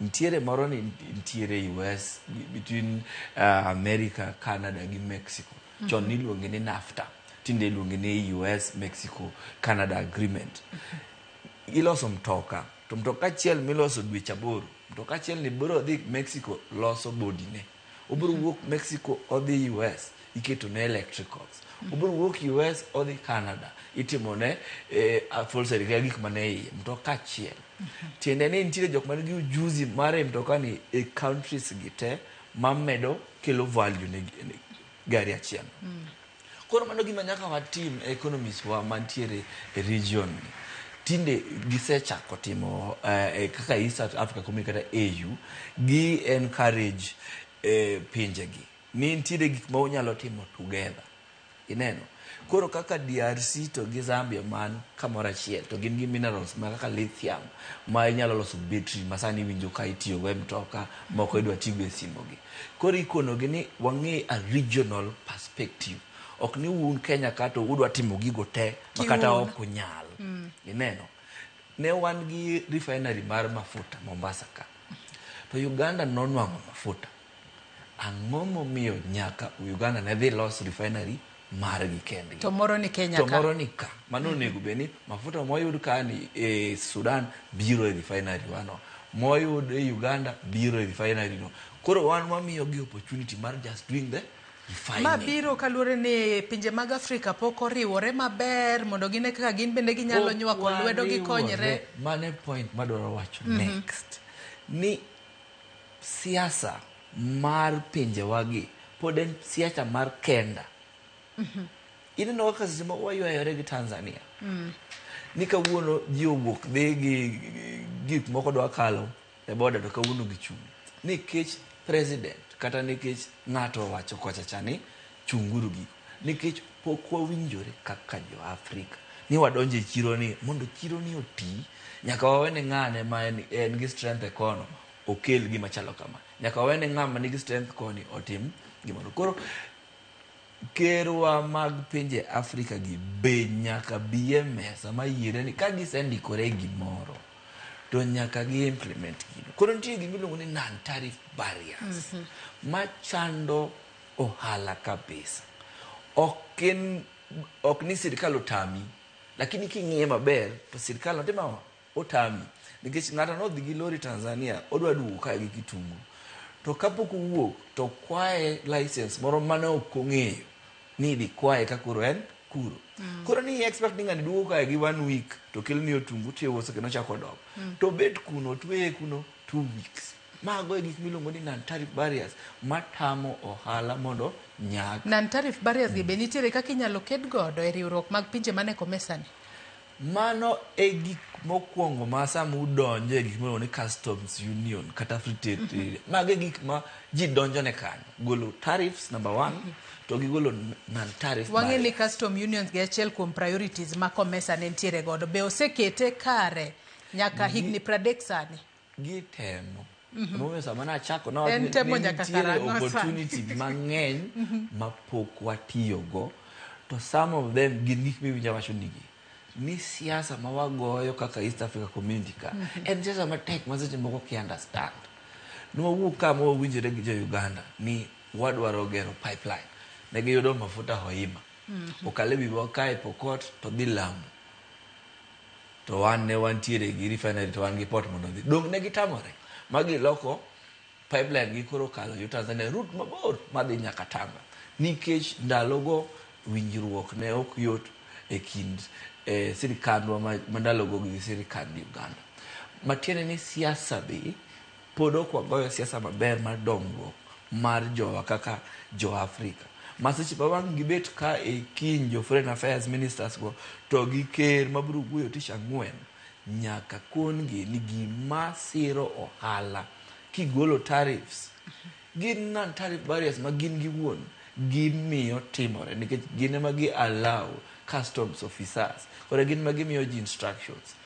nitiere moro ni nitiere US between America, Canada gi Mexico. Chon niluonge ni NAFTA, tinde iluonge ni US Mexico Canada Agreement. Iloso mtoka, to mtoka achiel miloso dweche 8, mtoka achiel ni biro dhi Mexico loso body ne. Obiro wuok Mexico odhi US, iketo ne electricals. Obiro wuok US odhi Canada, itimo ne upholstery kata gik mane iye, mtoka achiel. Tiende ni nitiere jok man gi ujuzi mar e mtoka ni e countries gi te mamedo kelo value ne gari achiel. Koro mano gima nyaka watim e economies wa mantiere e region ni. Tinde gisechako timo kaka East Africa Community kata AU, gi encourage pinjegi ni nitiere gik ma unyalo timo together. Ineno? Koro kaka DRC to gi Zambia man kamoro achiel to gin gi minerals ma kaka lithium ma inyalo loso battery ma sani iwinjo ka itiyogo e mtoka, moko idwa tigo e simogi. Koro ikonogi ni wang'i a regional perspective. Ok ni un Kenya ka to udwa timo gigo te ma kata ok unyal. Ineno? Ne wan gi refinery mar mafuta Mombasa ka. To Uganda nonwang'o mafuta. Ang'o momiyo nyaka Uganda ne dhi los refinery margi kendgi?
To moro ni Kenya
ka. To moro ni ka. Mano onego bed ni mafuta moyud ka ni e Sudan biro e refinery wano. Moyud e Uganda biro e refinery no. Koro wan wamiyo gi opportunity mar just doing the refining.
Ma biro kaluwore ni pinje mag Afrika pok oriwore maber mondo gine kaka gin bende ginyalo nywako lwedo gikonyre.
Mane point madwaro wacho next. Ni Siasa mar pinjewagi pod en siasa mar kenda. Ineno kaka seche moko waywayore gi Tanzania. Ni kawuono ji owuok dhi gi gik moko dwa kalo e boda to kawuono gichung'. Nikech president kata nikech ng'ato owacho kocha cha ni chunguru gigo. Nikech pok wawinjore kaka jo Afrika ni wadonjo e chiro ni mondo chiro ni oti nyaka wawene ng'ane ma en gi strength e kono okel gima chalo kama. Nyaka wawene ng'ama nigi strength koni otim gimoro. Koro kerwa mag pinje Afrika gi be nyaka bi e mesa ma yiere ni ka gisendikore gimoro to nyaka gi implement gino. Koro nitie gima iluongo ni non tariff barriers machando ohala kabisa. Ok ni sirikal otami, lakini king'iye maber to sirikal otimo ang'o? Otami. Nikech ng'ato nodhi gi lori Tanzania odwa duogo kae gi kitungu. To kapok owuok to kwaye license moro mane ok ong'eyo ni idhi kwaye ka koro en kuro. Koro ni expect ni ng'ani duogo kae gi 1 week to keloni otungu tiuso kendo chako dok. To bet kuno tweye kuno 2 weeks. Mago e gik miluongo ni non tariff barriers matamo ohala mondo nyak.
Non tariff barriers gi be nitiere kaka inyalo ked godo e riwruok mag pinje mane COMESA ni?
Mano e gik mokwongo ma sama udonjo e gik miluongo ni customs union kata free trade area. Mago e gik ma ji donjone kanyo. Golo tariffs number 1 to gigolo non tariff
Wang'e ni
barriers.
custom unions gi achiel kuom priorities ma COMESA ne nitiere godo. Be osekete kare nyaka higni 30 sani?
Gitemo. Emomiyo sama nachako nawacho
En
ni
temo nyaka
nitiere
karang'o sani?
opportunity mang'eny mapok watiyogo to some of them gin gik miwinjo awacho nigi ni siasa ma wagoyo kaka East Africa Community ka en siasa matek ma seche moko ki understand. Nwawuok ka ma wawinjore gi jo Uganda ni wadwaro gero pipeline. Ne giyudo mafuta Hoima. Okalo e wiwa kae Pokot to dhi Lamu. To wan ne wantiere gi refinery to wan gi port mondo odhi. Dong' ne gitamore ma giloko pipeline gi koro kalo yo Tanzania route mabor madhi nyaka Tanga. Nikech ndalogo winjruok ne ok yot e kind sirikandwa ma ndalogo gi sirikand Uganda. Matiende ni siasa be pod ok wagoyo siasa maber mar dongruok mar jowa kaka jo Afrika. Ma seche ma wang' gibet ka e kiny jo foreign affairs ministers go to gi ker mabiro wuoyo tich ang'wen nyaka kon gi ni gima siro ohala kigolo tariffs gin non tariff barriers ma gin giwuon gimiyo timore nikech gin ema gi allow customs officers koro gin ema gimiyo ji instructions.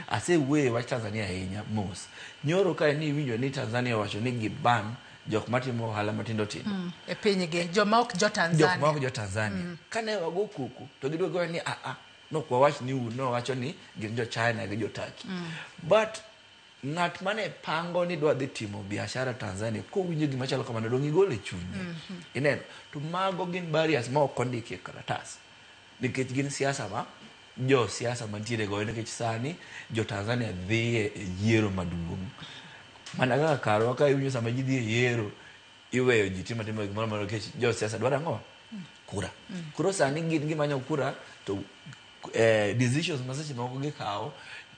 Asewuoyo e wach Tanzania ahinya mos. Nyoro kae ni iwinjo ni Tanzania owacho ni giban jok matimo ohala matindo tindo.
E pinygi joma ok jo Tanzania.
Jok ma ok jo Tanzania. Kane wago koko to gidwa goyo ni a nok wawach ni un nowacho ni gin jo China gi jo Turkey. But ng'at mane pango ni dwa dhi timo biashara Tanzania kowinjo gima chalo kamano dong' igol e chunye. Ineno to mago gin barriers ma ok ondiki e karatas nikech gin siasa ma jo siasa mantiere goyo nikech sani jo Tanzania dhi e yiero maduong'. Mana kaka karwa ka iwinjo sama ji dhi e yiero iweyo ji timo atima gimoro amora nikech jo siasa dwaro ang'o? Kura. Koro sani gin gimanyo kura to decisions ma seche moko gikawo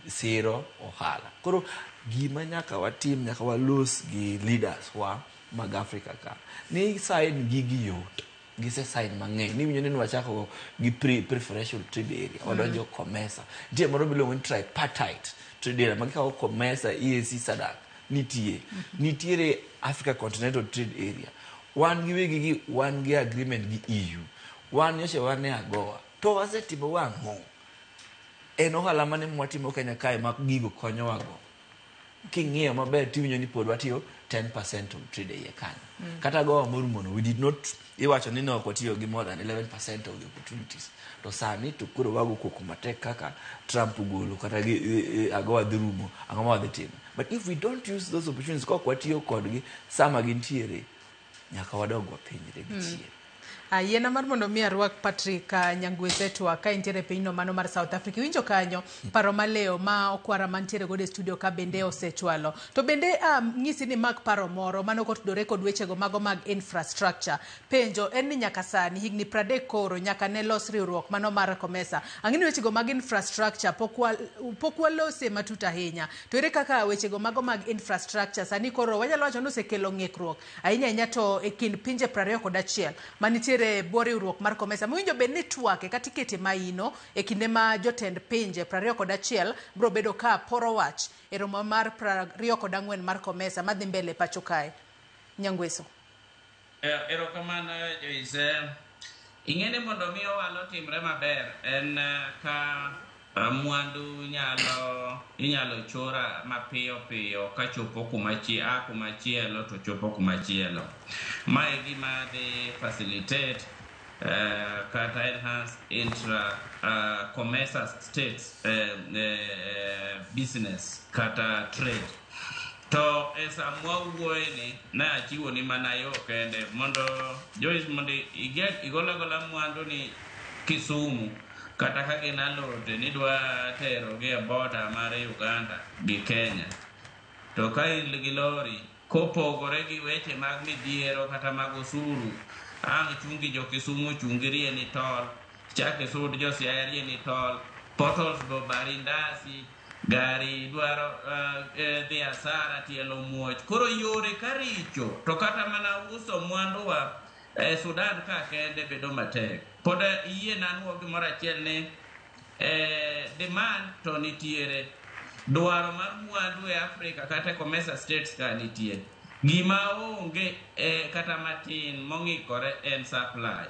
siro ohala. Koro gima nyaka watim nyaka walos gi leaders wa mag Afrika ka ni sign gigi yot. Gise sign mang'eny. Niwinjo ni nwachako gi preferential trade area. Wadonjo COMESA. Nitie moro miluongo ni tripartite trade area ma gikawo COMESA, EAC, SADC. Nitie. Nitiere Africa Continental Trade Area. Wan gi wegi gi wan gi agreement gi EU. Wan nyocha wan e AGOA. To wasetimo wang'o? En ohala mane mwatimo Kenya kae ma gigo konyowago? King'iyo maber tiwinjo ni pod watiyo 10% of trade e iye kanyo. Kata AGOA morumono, we did not, iwacho ni ne ok watiyo gi more than 11% of the opportunities. To sani to koro wago koko matek kaka Trump ogolo kata gi AGOA dhi rumo, ang'o ma wadhi timo? But if we don't use those opportunities, kok watiyo kodgi sama gintiere, nyaka wadog wapenjre gi chien.
Yiena mar mondo mi arwak Patrick Nyangwese twak ka entiere e pinyno mano mar South Africa. Iwinjo kanyo paro maleo ma okwara mantiere godo e studio ka bende osechwalo. To bende ng'isi ni mak paro moro mano kotudore kod wechego mago mag infrastructure. Penjo en ni nyaka sani higni 30 koro nyaka ne los riwruok mano mar COMESA. Ang'e ni wechego mag infrastructure pok walose matut ahinya. To ere kaka wechego mago mag infrastructure sani koro wanyalo wacho ni osekelo ng'ikruok ahinya ahinya to e kind pinje 21 manitiere e bwo riwruok mar COMESA. Mowinjo bed ni twake kata ikete maino e kinde ma jotend pinje 21 biro bedo ka poro wach e romo mar 24 mar COMESA madhi mbele pacho kae. Nyangweso.
Erokamano Joyce. Ing'e ni mondo mi ohala otimre maber en ka mwandu inyalo chora mapiyo piyo kachopo kuma chielo to chopo kuma chielo. Ma e gima dhi facilitate kata enhance intra COMESA states business kata trade. To e sama wawuoye ni ne achiwo ni mana yo kende mondo Joyce mondo igol agola mwandu ni Kisumu kata ka gin alote nidwa terogi e boda mar Uganda gi Kenya. To ka in gi lori kopogore gi weche mag midhiero kata mag osuru, ang' chungi jo Kisumu chungi rie ni tol, chak isud jo Siaya rie ni tol, potholes go bari ndasi, gari dwaro dhi asara tielo muoch. Koro yore karicho to kata mana uso mwanduwa e Sudan ka kende bedo matek. Pod iyie nanuo gimoro achiel ni demand to nitiere, dwaro mar mwandu e Africa kata e COMESA states ka nitie. Gima onge kata matin mong'ikore en supply.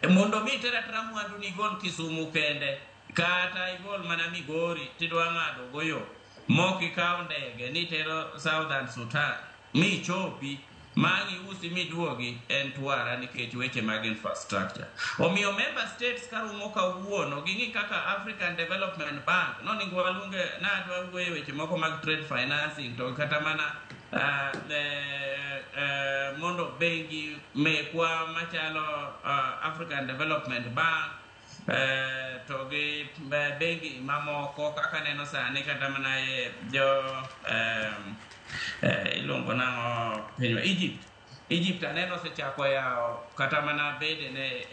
Mondo mi iter atera mwandu ni igol Kisumu kende kata igol mana Migori tidwa ng'ado go yo mok ikaw ndege nitero Southern Sudan michopi mang' iusi miduogi en twara nikech weche mag infrastructure. Omiyo member states karumo kawuono ging'i kaka African Development Bank noningo waluonge nadwa wuoyo weche moko mag trade financing to kata mana mondo bengi mekwa machalo African Development Bank to gi bengi mamoko kaka neno sani kata mana jo iluongo nang'o pinywa Egypt aneno osechako yawo kata mana bedene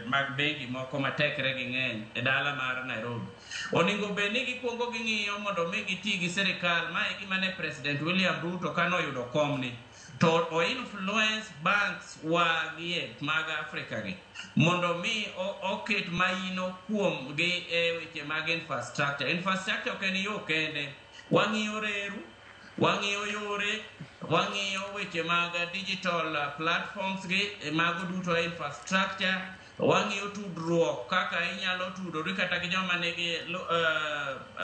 mag bengi moko matekre gi ng'eny e dala mar Nairobi. Onego bed ni gikuongo ging'iyo mondo mi giti gi sirikal. Mae gima ne President William Ruto kanoyudo komni to o influence banks wagie mag Africa gi mondo mi oket maino kuom gi e weche mag infrastructure. Infrastructure ok en yo kende, wang'iyo reru, wang'iyo yore, wang'iyo weche mag digital platforms gi, mago duto e infrastructure. Wang'iyo tudruok kaka inyalo tudori kata gi joma nigi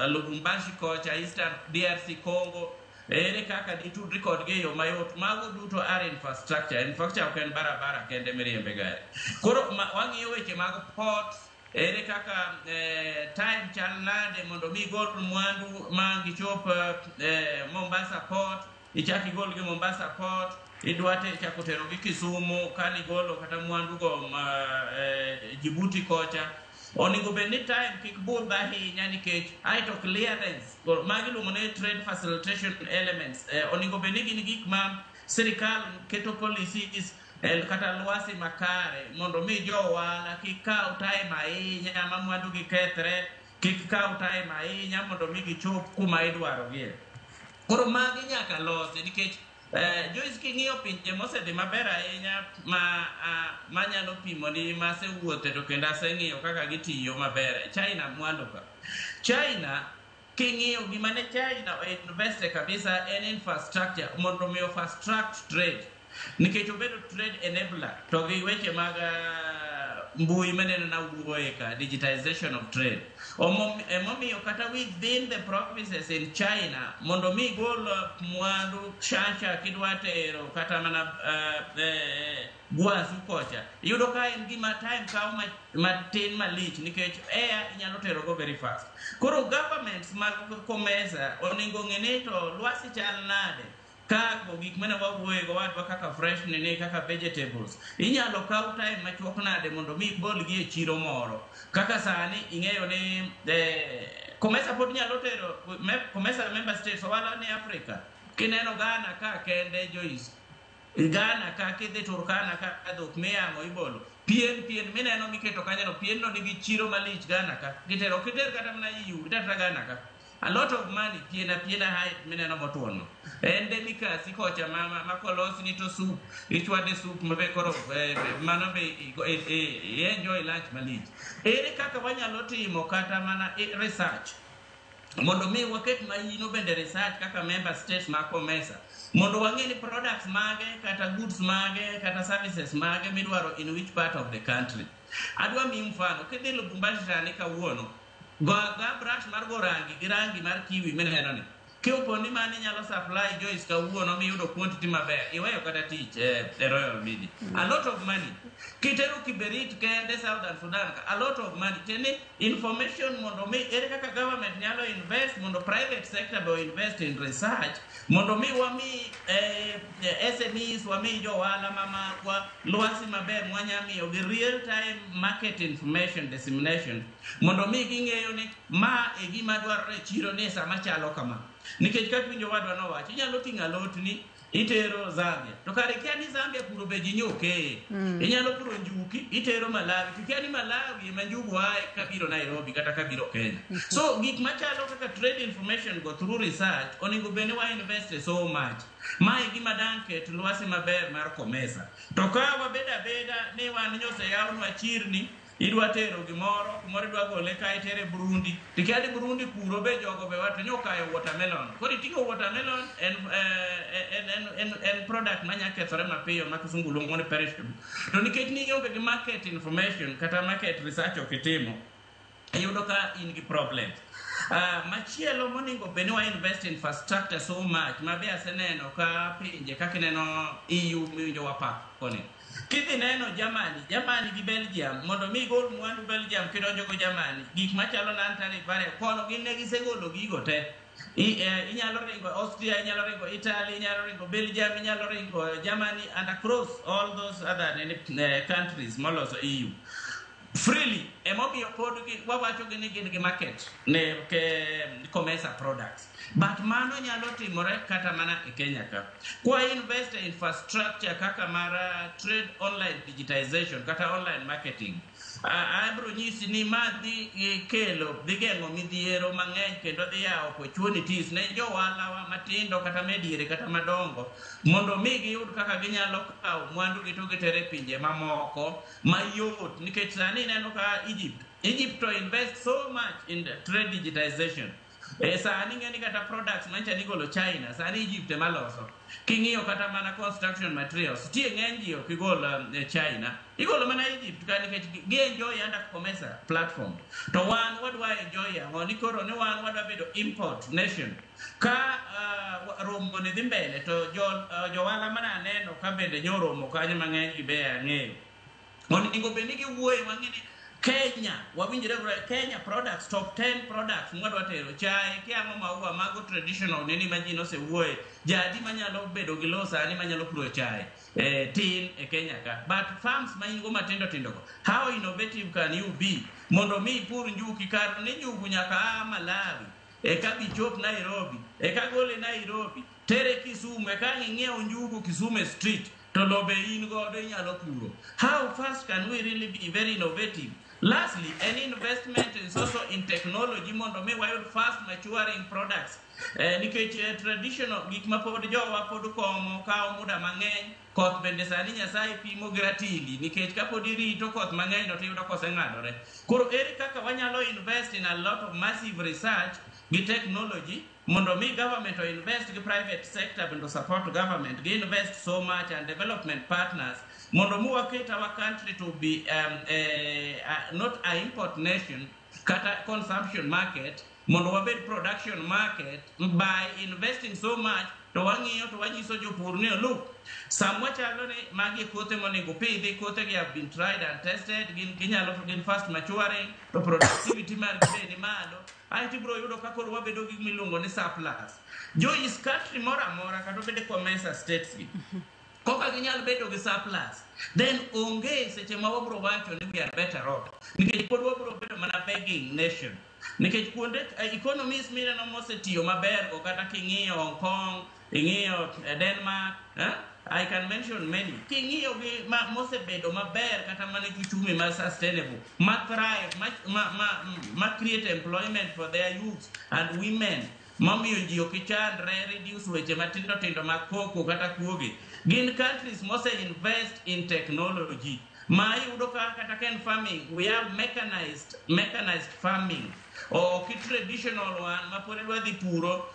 Lubumbashi kocha, Eastern DRC Congo, ere kaka ditudri kodgi e yo mayot. Mago duto are infrastructure. Infrastructure ok en barabara kende miriembe gari. Koro wang'iyo weche mag ports, ere kaka time chal nade mondo mi igol mwandu ma gichop Mombasa port, ichak igol gi Mombasa port, idwa chako tero gi Kisumu kanigolo kata mwandu go Djibouti kocha. Onego bed ni time kik budh ahinya nikech aeto clearance magi iluongo ni trade facilitation elements. Onego bed ni gin gik ma sirikal keto policies kata lwasi makare mondo mi jo ohala kik kaw time ahinya ma mwandu gi kethre, kik kaw time ahinya mondo mi gichop kuma idwarogie. Koro magi nyaka losi nikech Joyce king'iyo pinje mosedhi maber ahinya manyalo pimoni masewuothe to kendo aseng'iyo kaka gitiyo maber. China mwalo ka. China king'iyo gima ne China investe kabisa en infrastructure mondo mi fast track trade nikech obedo trade enabler to gi weche mag mbui maneno na wuoye ka digitization of trade. Emomiyo kata within the provinces in China mondo mi gol mwandu Chacha kidwa tero kata mana Guangzhou kocha iyudo ka en gima time kawo matin malich nikech air inyalo tero go very fast. Koro governments mag COMESA onego ng'e ni to lwasi chal nade. Kago gik mane wawuoye go wadwa kaka fresh nini kaka vegetables inyalo kaw time machuok nade mondo mi ibolgi e chiro moro kaka sani ing'eyo ni Comesa pod nyalo tero Comesa member states ohala ni Africa kineno Ghana ka kende Joyce Ghana ka kidhi Turkana ka dhok miyang'o ibolo pien pien mineno miketo kanyo no pien no nigi chiro malich Ghana ka gitero ok iter kata mana EU iter kata Ghana ka a lot of money pien apiena hide mineno motuono no en de mikasi kocha ma kolosni to soup ichwade soup mabe koro mano be i enjoy lunch malich. Ere kaka wanyalo timo kata mana research mondo mi waket mahino bende research kaka member states ma COMESA mondo wang'e ni products mage kata goods mage kata services mage midwaro in which part of the country. Adwa miyi mfano kidhi Lubumbashi sani kawuono go ga brush mar go rangi gi rangi mar kiwi mineno ni kiopo ni mano inyalo supply Joyce kawuono miyudo quantity maber iweyo kata tich e Royal Media a lot of money kitero kiberit kende Southern Sudan ka a lot of money tiende information mondo mi ere kaka government nyalo invest mondo private sector be invest in research mondo mi wami SMEs wami johala mamakwa lwasi maber mwanya miyo gi real time market information dissemination mondo mi ging'eyo ni ma e gima dwarore e chiro ni e sama chalo kama nikech kaka winjo wadwa nowacho inyalo ting'o alotni itero Zambia to kare kia ni Zambia puro be ji nyokeye inyalo puro njuki itero Malawi to kia ni Malawi ema njugu ae kabiro Nairobi kata kabiro Kenya so gik machalo kaka trade information go through research onego bed ni wa invest so much mae gima dang ket lwasi maber mar COMESA to ka wabedo abeda ni wan nyoseyawnwa chirni idwa tero gimoro kumoro idwa gole ka itere Burundi tikia ni Burundi kuro be jogo be wato nyokayo watermelon koro iting'o watermelon en product manya kethore mapiyo ma kisungu luongo ni perishable to nikech ni ionge gi market information kata market research ok itimo iyudo ka in gi problems. Machielo monego bed ni wa invest in infrastructure so much ma be aseneno ka pinje kaka ineno EU miwinjo wapako ni kidhi neno Germany Germany gi Belgium mondo mi igol mwandu Belgium kidonjo go Germany gik machalo non tariff barrier kono gin ne gisegolo gigo te inyalo ringo Austria inyalo ringo Italy inyalo ringo Belgium inyalo ringo Germany and across all those other countries moloso EU freely emomiyo pod wawacho gi ni gin gi market ne ke COMESA products but mano nyalo timore kata mana e Kenya ka kwa invest e infrastructure kaka mar trade online digitization kata online marketing abro nyisi ni ma dhi kelo dhi geng'o midhiero mang'eny kendo dhi yawo opportunities ne johala matindo kata mediere kata madongo mondo mi giyud kaka ginyalo kawo mwandu gi to gitere e pinje mamoko mayot nikech sani ineno ka Egypt to invest so much in the trade digitization. Sani ing'e ni kata products mancha nigolo China sani Egypt ema loso king'iyo kata mana construction materials tie ng'eny ji ok igol China igolo mana Egypt ka nikech gi enjoy under COMESA platform to wan wadwa enjoy ang'o ni koro ni wan wadwa bedo import nation ka romo ni dhi mbele to johala mana aneno ka bende nyoromo kanyo mang'eny gi be ang'eyo onego bed ni giwuoye wang'e ni Kenya wawinjre Kenya products top 10 products mwadwa tero chae kiang'o maua mago traditional nini ma ji nosewuoye jadi manyalo bedo gi lowo sani manyalo puro chae tin e Kenya ka but farms ma in go matindo tindo go how innovative can you be mondo mi ipur njuki kar ni njugu nyaka a Malawi eka bichop Nairobi eka gole Nairobi tere Kisumu eka ang' ing'iew njugu Kisumu street to lobe in godo inyalo puro how fast can we really be very innovative lastly an investment is also in technology mondo mi wayud fast maturing products nikech traditional gik ma pod jowa pod komo kawo muda mang'eny koth bende sani Nyasaye pimo gi ratili nikech kapod irito koth mang'eny no tiyudo koseng'adore koro ere kaka wanyalo invest in a lot of massive research gi technology mondo mi government o invest gi private sector bende support government gi invest so much and development partners mondo mi waket our country to be not a import nation kata consumption market mondo wabed production market by investing so much to To wang'iyo to wanyiso jopur ni look, samwa chalo ni magi e kothe monego pidhi, kothe gi have been tried and tested, gin ginyalo gin fast maturing, to productivity margi be ni malo. Aeto ibiro yudo ka koro wabedo gi gimiluongo ni surplus. Joyce, country moro amora kata obed COMESA states gi, koka ginyal bedo gi surplus, then onge seche ma wabiro wacho ni we are better off, nikech pod wabiro bedo mana begging nation. Nikech kuonde economies mineno mosetiyo maber go, kata king'iyo Hong Kong, ing'iyo Denmark, I can mention many. King'iyo gi ma mosebedo maber kata mana gi uchumi ma sustainable, ma thrive, ma create employment for their youth and women, mamiyo ji ok chandre, reduce weche matindo tindo mag koko kata kuoge. Gin countries mose invest in technology. Ma iyudo ka kata ka en farming, we have mechanized farming. Ok traditional one ma pod idwa dhi puro,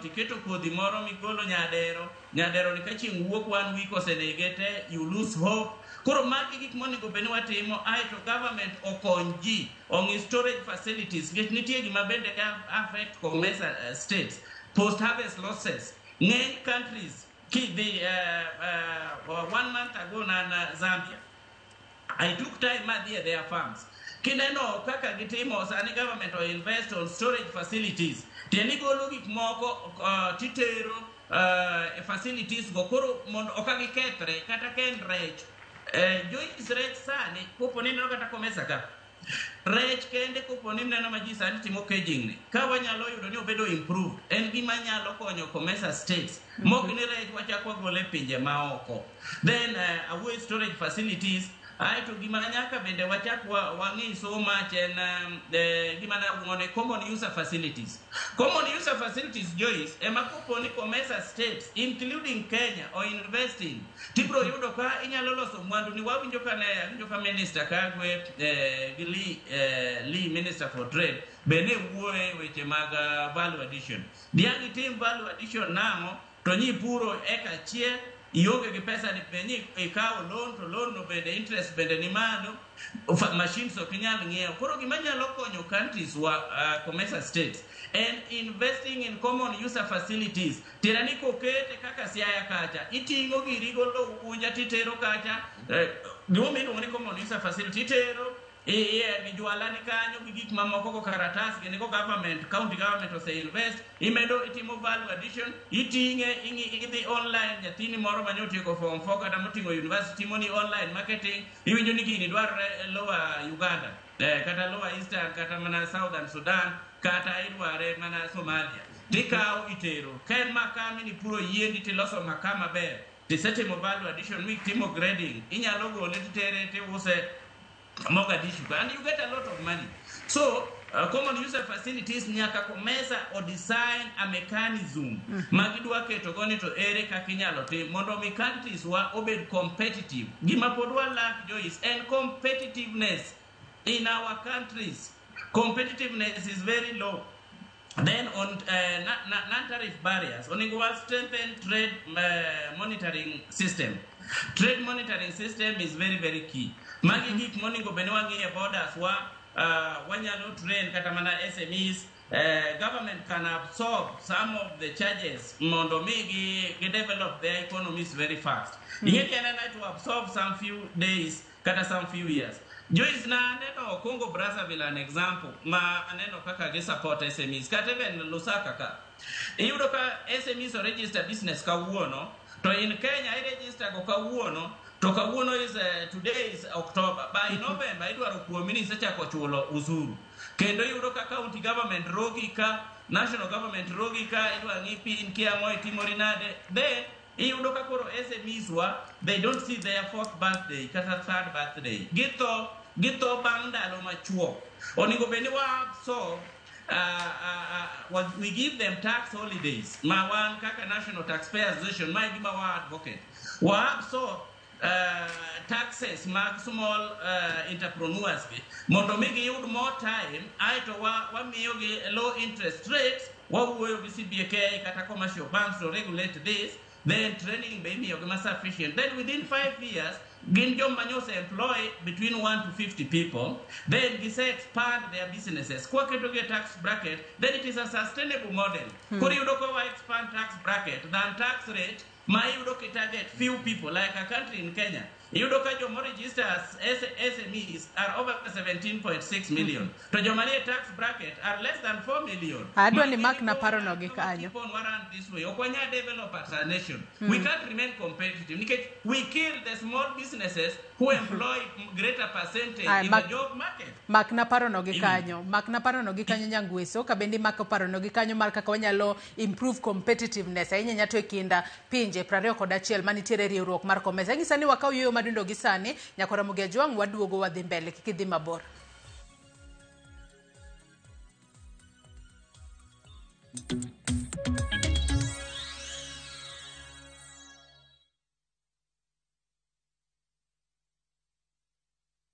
tiketo kodhi moro migolo nyadero, nyadero ni ka chieng' wuok one week osenege te, you lose hope. Koro magi gik monego bed ni watimo, aeto government okony ji ong'i storage facilities, nikech nitie gima bende affect COMESA states, post harvest losses. Ng'eny countries kidhi one month ago nan Zambia, I took time madhi e their farms. Kineno kaka gitimo sani, government o invest on storage facilities. Tiende golo gik moko titero e facilities go koro mondo ok gikethre kata ka en rech. Joyce, rech sani kopo ni ineno kata COMESA ka. Rech kende kopo ni neno ma ji sani timo caging ni. Ka wanyalo yudo ni obedo improved, en gima nyalo konyo COMESA states. Mok ni rech wachak wagole pinje maoko. Then away storage facilities. Aeto gima nyaka bende wachak wang'i so much en gima naluongo ni common user facilities. Common user facilities, Joyce, ema kopo ni COMESA states, including Kenya, o investing, tibiro yudo ka inyalo loso mwandu ni. Wawinjo ka ne awinjo ka Minister Kagwe gi Lee, Minister for Trade, be ne wuoye weche mag value addition. Diang' itim value addition nang'o to nyi puro eka achiel ionge gi pesa ni be ni ikawo loan, to loan no bende interest bende ni malo, machines ok inyal ng'iewo. Koro gima nyalo konyo countries wa COMESA states en investing in common user facilities. Tiende ni kokete kaka Siaya kacha, iting'o giri golo Unja titero kacha, gimomiyo iluongo ni common user facility, itero iye gi jwala ni kanyo gi gik mamoko go karatas gini go government, county government ose invest, imedo itimo value addition, iting'e idhi online, nyathini moro mane otieko form 4 kata moting'o university timo ni online marketing, iwinjo ni gini dwarore e lower Uganda, kata lower Eastern, kata mana Southern Sudan, kata idware mana Somalia, tikawo itero. Ka en makaa minipuro yiendi tiloso makaa maber, tisetimo value addition mitimo grading, inyalo gole titere tiuse Mogadishu and you get a lot of money. So common user facilities nyaka COMESA o design a mechanism ma gidwa keto go ni to ere kaka inyalo tim mondo mi countries wa obed competitive. Gima pod wa lack, Joyce, en competitiveness in our countries. Competitiveness is very low. Then on non-tariff barriers, onego wa strengthen trade monitoring system. Trade monitoring system is very, very key. Magi gik monego bed ni wang'iyo e borders wa, wanyalo train kata mana SMEs, government can absorb some of the charges mondo mi gi develop their economies very fast. Ing'e ni en ena to absorb some few days kata some few years. Joyce, na aneno Congo Brazzaville, an example ma aneno kaka gi support SMEs, kata even Lusaka ka. Iyudo ka SMEs o register business kawuono, to in Kenya i register go kawuono, to kawuono is today is October, by November idwaro kuomi ni isechako chulo usuru. Kendo iyudo ka county government rogi ka, national government rogi ka, idwa ng'i pin kia ang'o itimori nade. Then iyudo ka koro SMEs wa, they don't see their fourth birthday kata third birthday. Githo bang' ndalo machuok. Onego bed ni wa absorb, we give them tax holidays. Ma wan kaka National Taxpayers Association, ma e gima wa advocate. Wa absorb taxes mag small entrepreneurs gi mondo mi giyud more time, aeto wa wamiyogi low interest rates, wawuoyo gi CBK kata commercial banks to regulate this, then training be imiyogi ma sufficient. Then within 5 years, Gin joma nyose employ between 1 to 50 people, then gise expand their businesses. Kwaketogi e tax bracket, then it is a sustainable model. Koro iyudo ka wa expand tax bracket than tax rate ma iyudo ki target few people like a country in Kenya. Iyudo ka joma register as SMEs are over 17.6 million. To joma nie tax bracket are less than 4 million.
Adwa ni mak na parono gi kanyo.
Keep on warrant this way. Ok wanyal develop as a nation. We can't remain competitive. Nikech we kill the small businesses who employ greater percentage
Aye,
in the job market.
Mak na parono gi kanyo. Mak na parono gi kanyo Nyangweso, ka bende imako parono gi kanyo mar kaka wanyalo improve competitiveness ahinya ahinya to e kind pinje 21 manitiere e riwruok mar COMESA. Ang'isa ni wakaw yueyo madundo gi sani, nyakora Ramogi Ajwang' waduogo wadhi mbele, kik idhi mabor.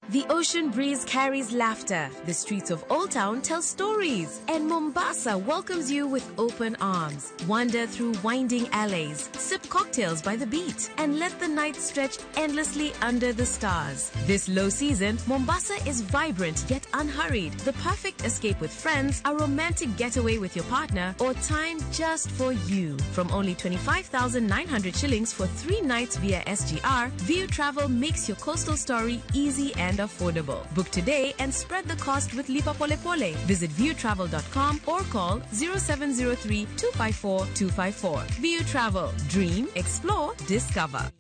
The ocean breeze carries laughter. The streets of Old Town tell stories. And Mombasa welcomes you with open arms. Wander through winding alleys, sip cocktails by the beach, and let the night stretch endlessly under the stars. This low season, Mombasa is vibrant yet unhurried. The perfect escape with friends, a romantic getaway with your partner, or time just for you. From only 25,900 shillings for 3 nights via SGR, View Travel makes your coastal story easy and affordable. Book today and spread the cost with Lipa Pole Pole. Visit viewtravel.com or call 0703 254 254. View Travel. Dream, explore, discover.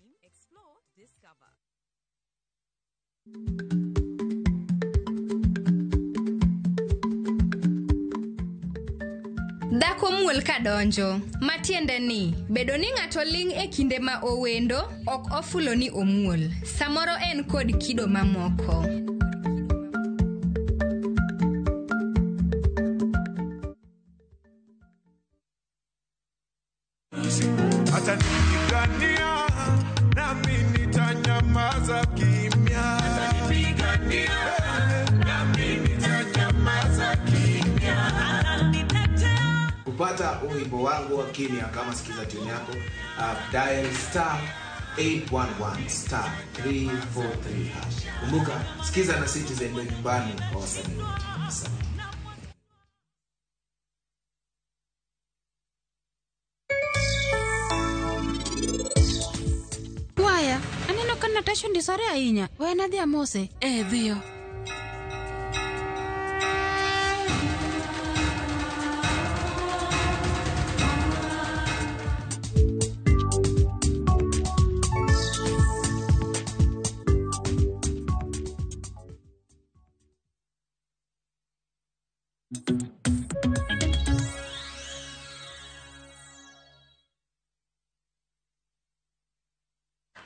Dhako muol kadonjo, matiende ni bedo ni ng'ato ling' e kinde ma owendo ok ofulo ni omuol. Samoro en kod kido mamoko.
Atanipigania nami nitanyamaza kimya. Atanipigania nami nitanyamaza kimya.
Kupata wimbo wangu wa kimya kama sikiza tune yako, dial star 811 star 343 hash. Kumbuka sikiza na Citizen ndio nyumbani kwa wasanii wote. Asante.
Waya, aneno ka Natasha ondisore ahinya. Wena adhi amose.
Eh, dhiyo.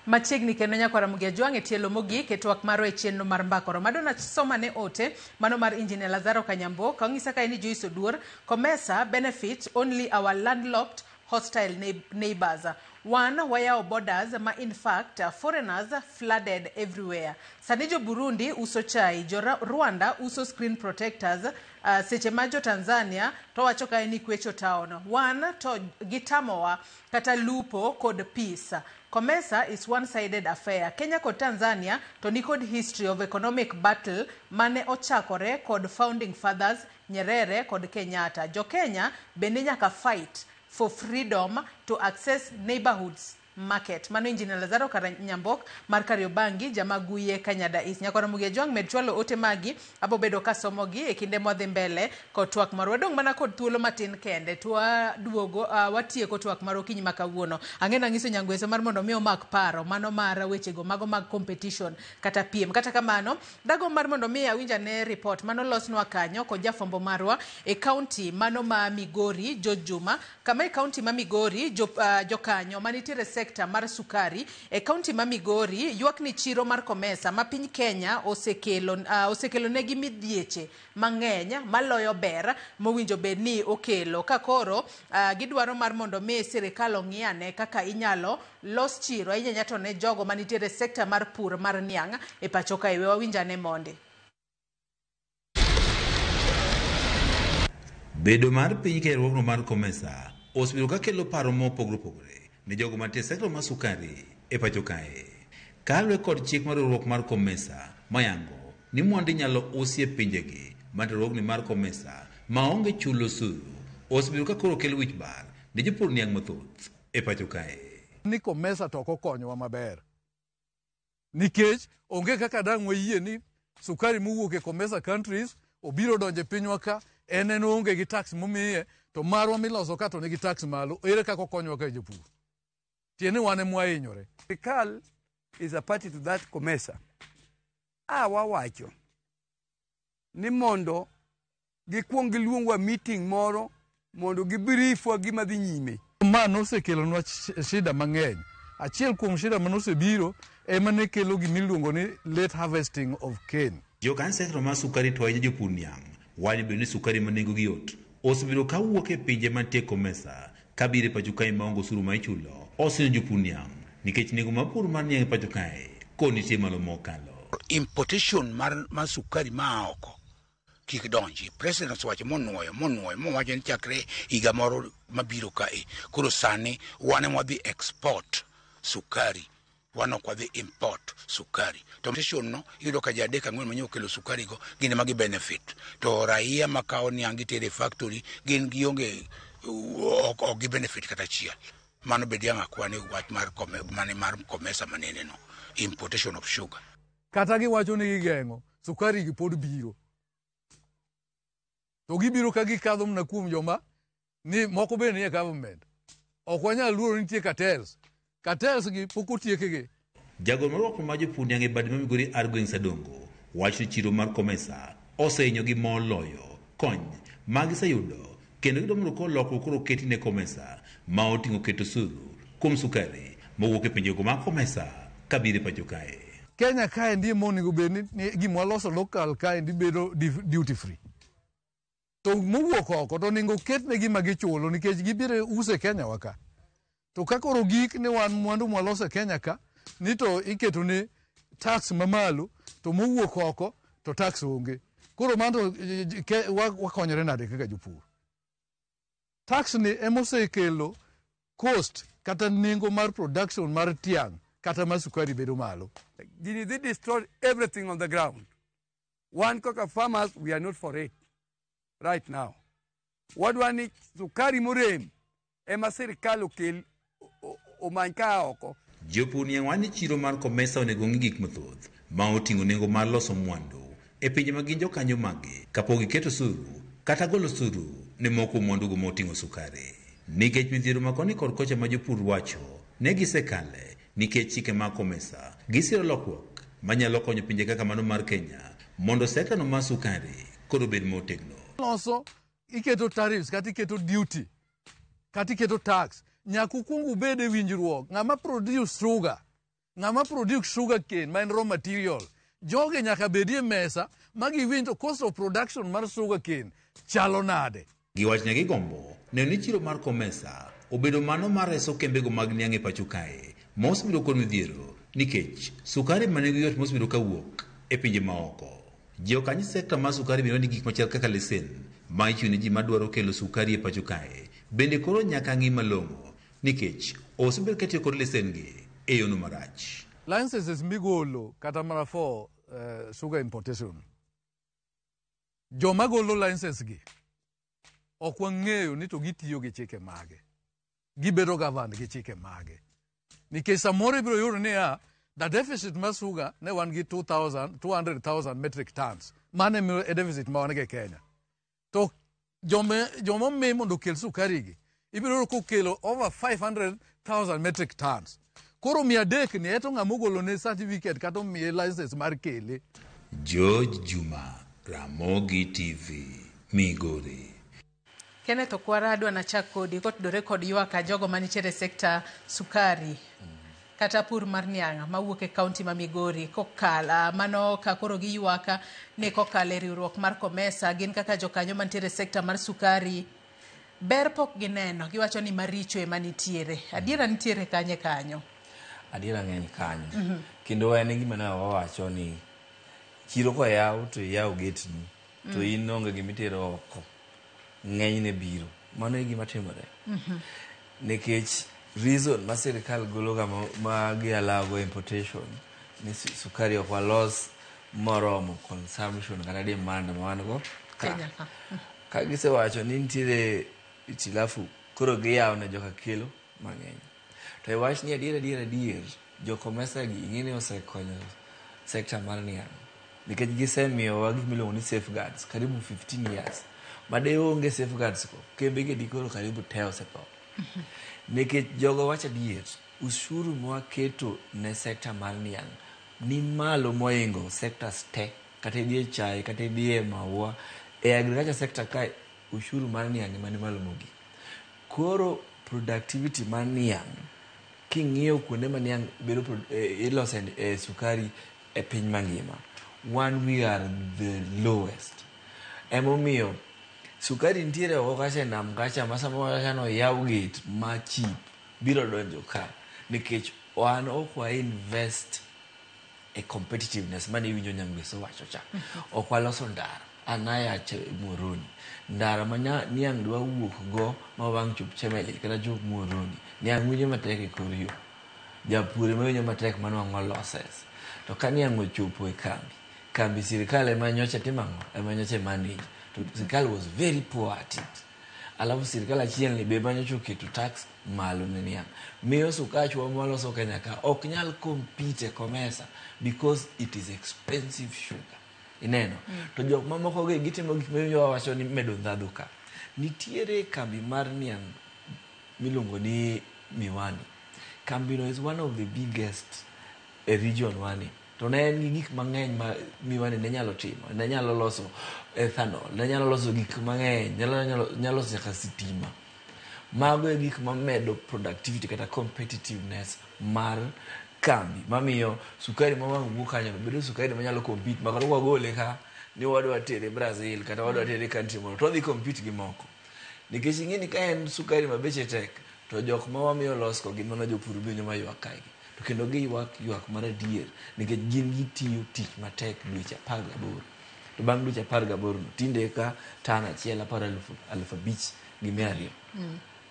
Machiegni kendo nyakwar Ramogi Ajwang' e tielo mogik e twak marwa e chenro mar mbaka oromo. Adwa nasoma ne ote mano mar Engineer Lazaro Kanyambo ka onyisa kae ni Joyce Oduor, COMESA benefits only our landlocked hostile neighbors. One, wayawo borders ma in fact foreigners flooded everywhere. Sani jo Burundi uso chai, jo Rwanda uso screen protectors, seche ma jo Tanzania to wacho kae ni kwecho town. One, to gitamowa kata lupo kod peace. COMESA is one-sided affair. Kenya kod Tanzania to nikod history of economic battle mane ochakore kod founding fathers Nyerere kod Kenyatta. Jo Kenya bende nyaka fight for freedom to access neighborhoods market. Mano Engineer Lazaro Kanyambok mar Kariobangi jamaguye Kanyada East. Nyakwar Ramogi Ajwang' med chwalo ote magi abobedo kasomogi e kinde mwadhi mbele kod twak marwa. Wadong' mana kod thuolo matin kende twaduogo watieko twak mar okinyi ma kawuono. Ang'e nang'iso Nyangweso mar mondo mi omak paro mano mar wechego mago mag competition kata piem. Kata kamano dago mar mondo mi awinj ane report mano losnwa kanyo kod jafwambo marwa e county mano ma Migori George Juma, kama e county ma Migori jokanyo manitiere sekta mar sukari e county ma Migori ywak ni chiro mar COMESA ma piny Kenya osekelo negi midhieche mang'eny maloyo ber mowinjo bed ni okelo ka koro gidwaro mar mondo mi sirikal ong'i ane kaka inyalo los chiro ahinya to ne jogo manitiere sekta mar pur mar niang' e pacho kae. We wawinj ane monde.
Bedo mar piny Kenya e riwruogno mar COMESA osebedo ka kelo paro mopogore opogore ne jogo mantie e sekta mar sukari e pacho kae. Kaluwore kod chik mar riwruok mar COMESA mayango ni mwandu inyalo usi e pinjegi mar riwruogni mar COMESA maonge chulo osuru osebedo ka koro kelo wich bar ne jopur niang' mathoth e pacho kae.
Ni COMESA to ok okonyowa maber nikech onge kaka dang' wayie ni sukari mowuok e COMESA countries obiro donjo e pinywa ka en oonge gi tax momiye to marwa miloso ka to nigi tax malo. Ere kaka okonyowa ka jopur? Tiende ni wan ema wahinyore.
Sirkal is a party to that COMESA. A wawacho ni mondo gikuong giluongwa meeting moro mondo gibriefwa gima dhi nyime.
Ma nosekelonwa shida mang'eny. Achiel kuom shida manosebiro ema ne kelo gimiluongo ni late harvesting of cane.
Jokanyo sekta mar sukari to ahinya jopur niang' wacho bende ni sukari ma nengogi yot osebedo ka wuok e pinje mantie COMESA kabiro e pacho kae maonge osuru ma ichulo osinyo jopur niang' nikech nengo mar pur mar niang' e pacho kae koro nitie malo mokalo.
Importation mar sukari maa oko kik donji. President osewacho monuoyo mowacho ni chakre higa moro mabiro kae koro sani wan ema wadhi export sukari, wan ok wadhi import sukari. To importation no iyudo ka ji adek ang'wen manyo okelo sukari go gin ema gi benefit, to raia makawo niang' gitere e factory gin gionge ok gi benefit kata achiel. Mano bed yang' akwa ni wach mar mane mar COMESA manene no importation of sugar.
Kata giwacho ni gigeng'o sukari gi pod biro to gibiro ka gikadho mana kuom joma ni moko bende nie government. Ok wanyal luoro ni nitie cartels. Cartels gi pok otiekgi.
Jagoro mar riwruok mar jopur niang' e bad ma Migori Argwings Adongo wacho ni chiro mar COMESA osehinyogi moloyo kony ma giseyudo kendo gidwaro mondo koro lokruok koro oketi ne COMESA ma oting'o keto osuru kuom sukari mowuok e pinjego mag COMESA kabiro e pacho kae.
Kenya kaendi ema onego bed ni gima waloso local kaendi bedo duty free. To mowuok oko to onego ketne gima gichulo nikech gibiro uso e Kenya wa ka. To ka koro gik ni wan mwandu mwaloso e Kenya ka ni to iketo ne tax mamalo to mowuok oko to tax onge. Koro mano wakonyore nade kaka jopur? Tax ni ema osekelo cost kata nengo mar production mar tiang' kata mar sukari bedo malo.
Gini dhi destroy everything on the ground. Wan kaka farmers, we are not for it right now. Wadwa ni sukari morem ema sirikal okel omany ka oko.
Jopur niang' wacho ni chiro mar COMESA onego ng'i gik mathoth ma oting'o nengo mar loso mwandu e pinje ma gin jokanyo mage kapok giketo osuru kata golo osuru ne moko kuom mwandugo moting'o sukari. Nikech midhiero ma koni kod kocha ma jopur wacho ne gisekale nikech chike mag COMESA gisiro lokruok manyalo konyo pinje kaka mano mar Kenya mondo sekta no mar sukari koro obed motegno.
Loso iketo tariffs kata iketo duty kata iketo tax nyaka ukuong ubed e winjruok ng'ama produce sugar, ng'ama produce sugar cane ma en raw material. Jogi nyaka bedie mesa ma giwinj to cost of production mar sugar cane chalo nade.
Giwacho ni gigombo neno ni chiro mar COMESA obedo mano mar reso kembego mag niang' e pacho kae ma osebedo kod midhiero nikech sukari ma nengo yot mosebedo kawuok e pinje maoko. Jokanyo sekta mar sukari bende ni gik machal kaka lesen ma ichiwo ne ji madwaro kelo sukari e pacho kae bende koro nyaka ng'i malong'o nikech osebed katiyo kod lesen gi e yono marach.
Licenses migolo kata mana for sugar importation. Joma golo license gi ok wang'eyo ni to gitiyo gi chike mage. Gibedo governed gi chike mage. Nikech samoro ibiro yudo niya, the deficit mar sugar ne wan gi 200,000 metric tons. Mano e deficit ma wan go e Kenya. To joma omi mondo okel sukari gi, ibiro yudo kokelo over 500,000 metric tons. Koro 300 ni eto ng'ama ogolo ne certificate kata omiye license mar kele.
George Juma, Ramogi TV, Migori.
Kenneth Okwara, adwa nachak kodi kotudore kod ywak jogo manitiere e sekta sukari kata pur mar niang' mawuok e kaunti ma Migori kokala mano ka koro giywak ni kokalo e riwruok mar COMESA gin kaka jokanyo mantiere e sekta mar sukari ber pok gineno, giwacho ni maricho ema nitiere. Adiera nitiere kanye kanyo?
Adiera ng'eny kanyo. Kendo en gima ne wawacho ni chiro koyaw to iyaw getni to in onge gimitero oko. Ng'enyne biro. Mano e gima timore. Nikech reason ma sirikal gologa ma gi allow go importation Ni sukari ok walos moromo consumption kata demand ma wan go ka.
Kenya ka.
Ka gisewacho ni nitiere itilafu, koro giyawo ne joka kelo mang'eny. To e wach ni adier adier adier, jo COMESA gi ing'e ni osekonyo sector mar niang'. Nikech gisemiyowa gik miluongo ni safeguards karibu 15 years. Ma de onge safeguards go, kembe gi dikoro karibu te osetho. Nikech jogo wacho adier, ushuru mwaketo ne sector mar niang' ni malo moingo sectors te. Kata idhi e chae, kata idhi e maua. E agriculture sector kae, ushuru mar niang' ema ni malo mogik. Koro productivity mar niang' king'iyo kuonde ma niang' bedo ilose sukari e piny mangima, one we are the lowest. Emomiyo sukari nitiere oko kacha e nam kacha ma samoro kacha no yaw gate ma cheap biro donjo ka nikech wan ok wa invest e competitiveness mane iwinjo Nyangweso wacho cha. Ok waloso ndara anaya Muhoroni. Ndara ma niang' dwa wuok go ma wang' chop Chemelil kata chop Muhoroni. Niang' winjo matek e kor yo. Japur ema winjo matek manwang'o losses. To ka niang' ochopo e kambi, kambi sirikal ema nyocha timo ang'o? Ema nyocha manage. To sirikal was very poor at it. Alafu sirikal achiel ni be ema nyocha oketo tax malo ne niang'. Miyo sukachwa mwaloso Kenya ka ok nyal compete e COMESA because it is expensive sugar. Ineno? To jok mamoko gi gitimo gik ma wawacho ni medo ndhadhu ka. Nitiere kambi mar niang' miluongo ni Miwani. Kambino is one of the biggest e region wani. To ne en gi gik mang'eny ma Miwani ne nyalo timo. Ne nyalo loso ethanol, ne nyalo loso gik mang'eny, nyalo loso nyaka sitima. Mago e gik mamedo productivity kata competitiveness mar kambi mamiyo sukari ma wang' wuok kanyo bedo sukari manyalo compete ma kata kwagole ka ni wadwa tere Brazil kata wadwa tere country moro to odhi compete gi moko. Nikech ing'e ni ka en sukari ma beche tek to jok ma wamiyo los go gin mana jopur winyo maywak kae gi. To kendo giywak ywak mar adier nikech gin gitiyo tich matek dweche 18. To bang' dweche 18 no tinde ka tan achiel aparo 5,200.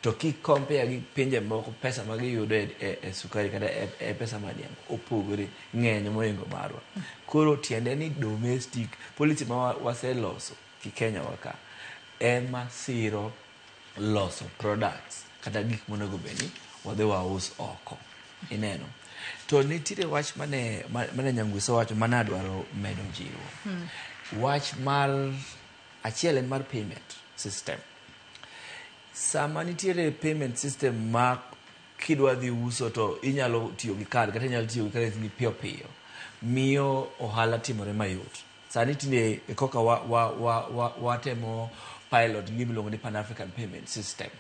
To ki compare gi pinje moko pesa ma giyudo e sukari kata e pesa mar niang' opogore ng'eny mohingo marwa. Koro tiende ni domestic policy ma waseloso ki Kenya wa ka ema siro loso products kata gik monego bed ni wadhi waus oko. Ineno? To nitiere wach mane Nyangweso wacho mane adwaro medo jiwo. Wach mar achiel en mar payment system. Sama nitiere payment system ma kidwa dhi uso to inyalo tiyo gi card kata inyalo tiyo gi currency ni piyo piyo, miyo ohala timore mayot. Sani tinde koka watemo pilot gima iluongo ni Pan African Payment System.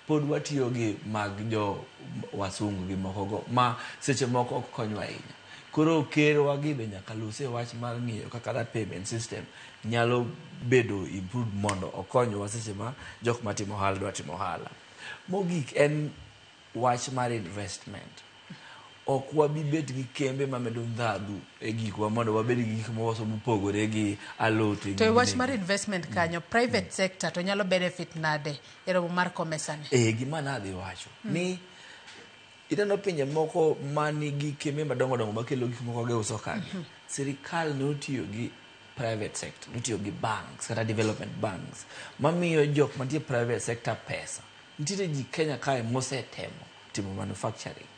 Pod watiyo gi mag jo wasungu gi moko go ma seche moko ok konywa ahinya. Koro kerwa gi be nyaka lose wach mar ng'iyo kaka that payment system nyalo bedo improved mondo okonywa seche ma jok matimo ohala dwa timo ohala. Mogik en wach mar investment. Ok wabi bet gi kembe mamedo ndhadhu e gikwa mondo wabed gi gik mwawaso mopogore gi alote.
To e wach mar investment kanyo, private sector to nyalo benefit nade e romo mar COMESA ni?
Gima nadhi wacho ni ineno pinje moko manigi kembe madongo dongo makelo gik moko giuso kagi. Sirikal ne otiyo gi private sector, notiyo gi banks kata development banks mamiyo jok mantie private sector pesa. Nitiere ji Kenya kae mosetemo timo manufacturing.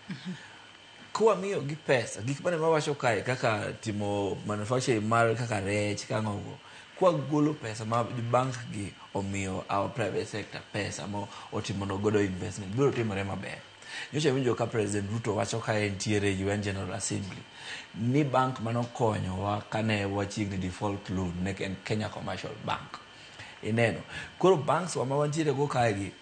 Kwamiyo gi pesa, gik mane mawacho kae kaka timo manufacturing mar kaka rech kang'ogo, kwagolo pesa ma bank gi omiyo our private sector pesa mo otimo no godo investment, biro timore maber. Nyocha winjo ka President Ruto wacho ka entiere UN General Assembly ni bank manokonyowa kane wachiegni default loan ne en Kenya Commercial Bank. Ineno. Koro banks wa ma wantiere go kae gi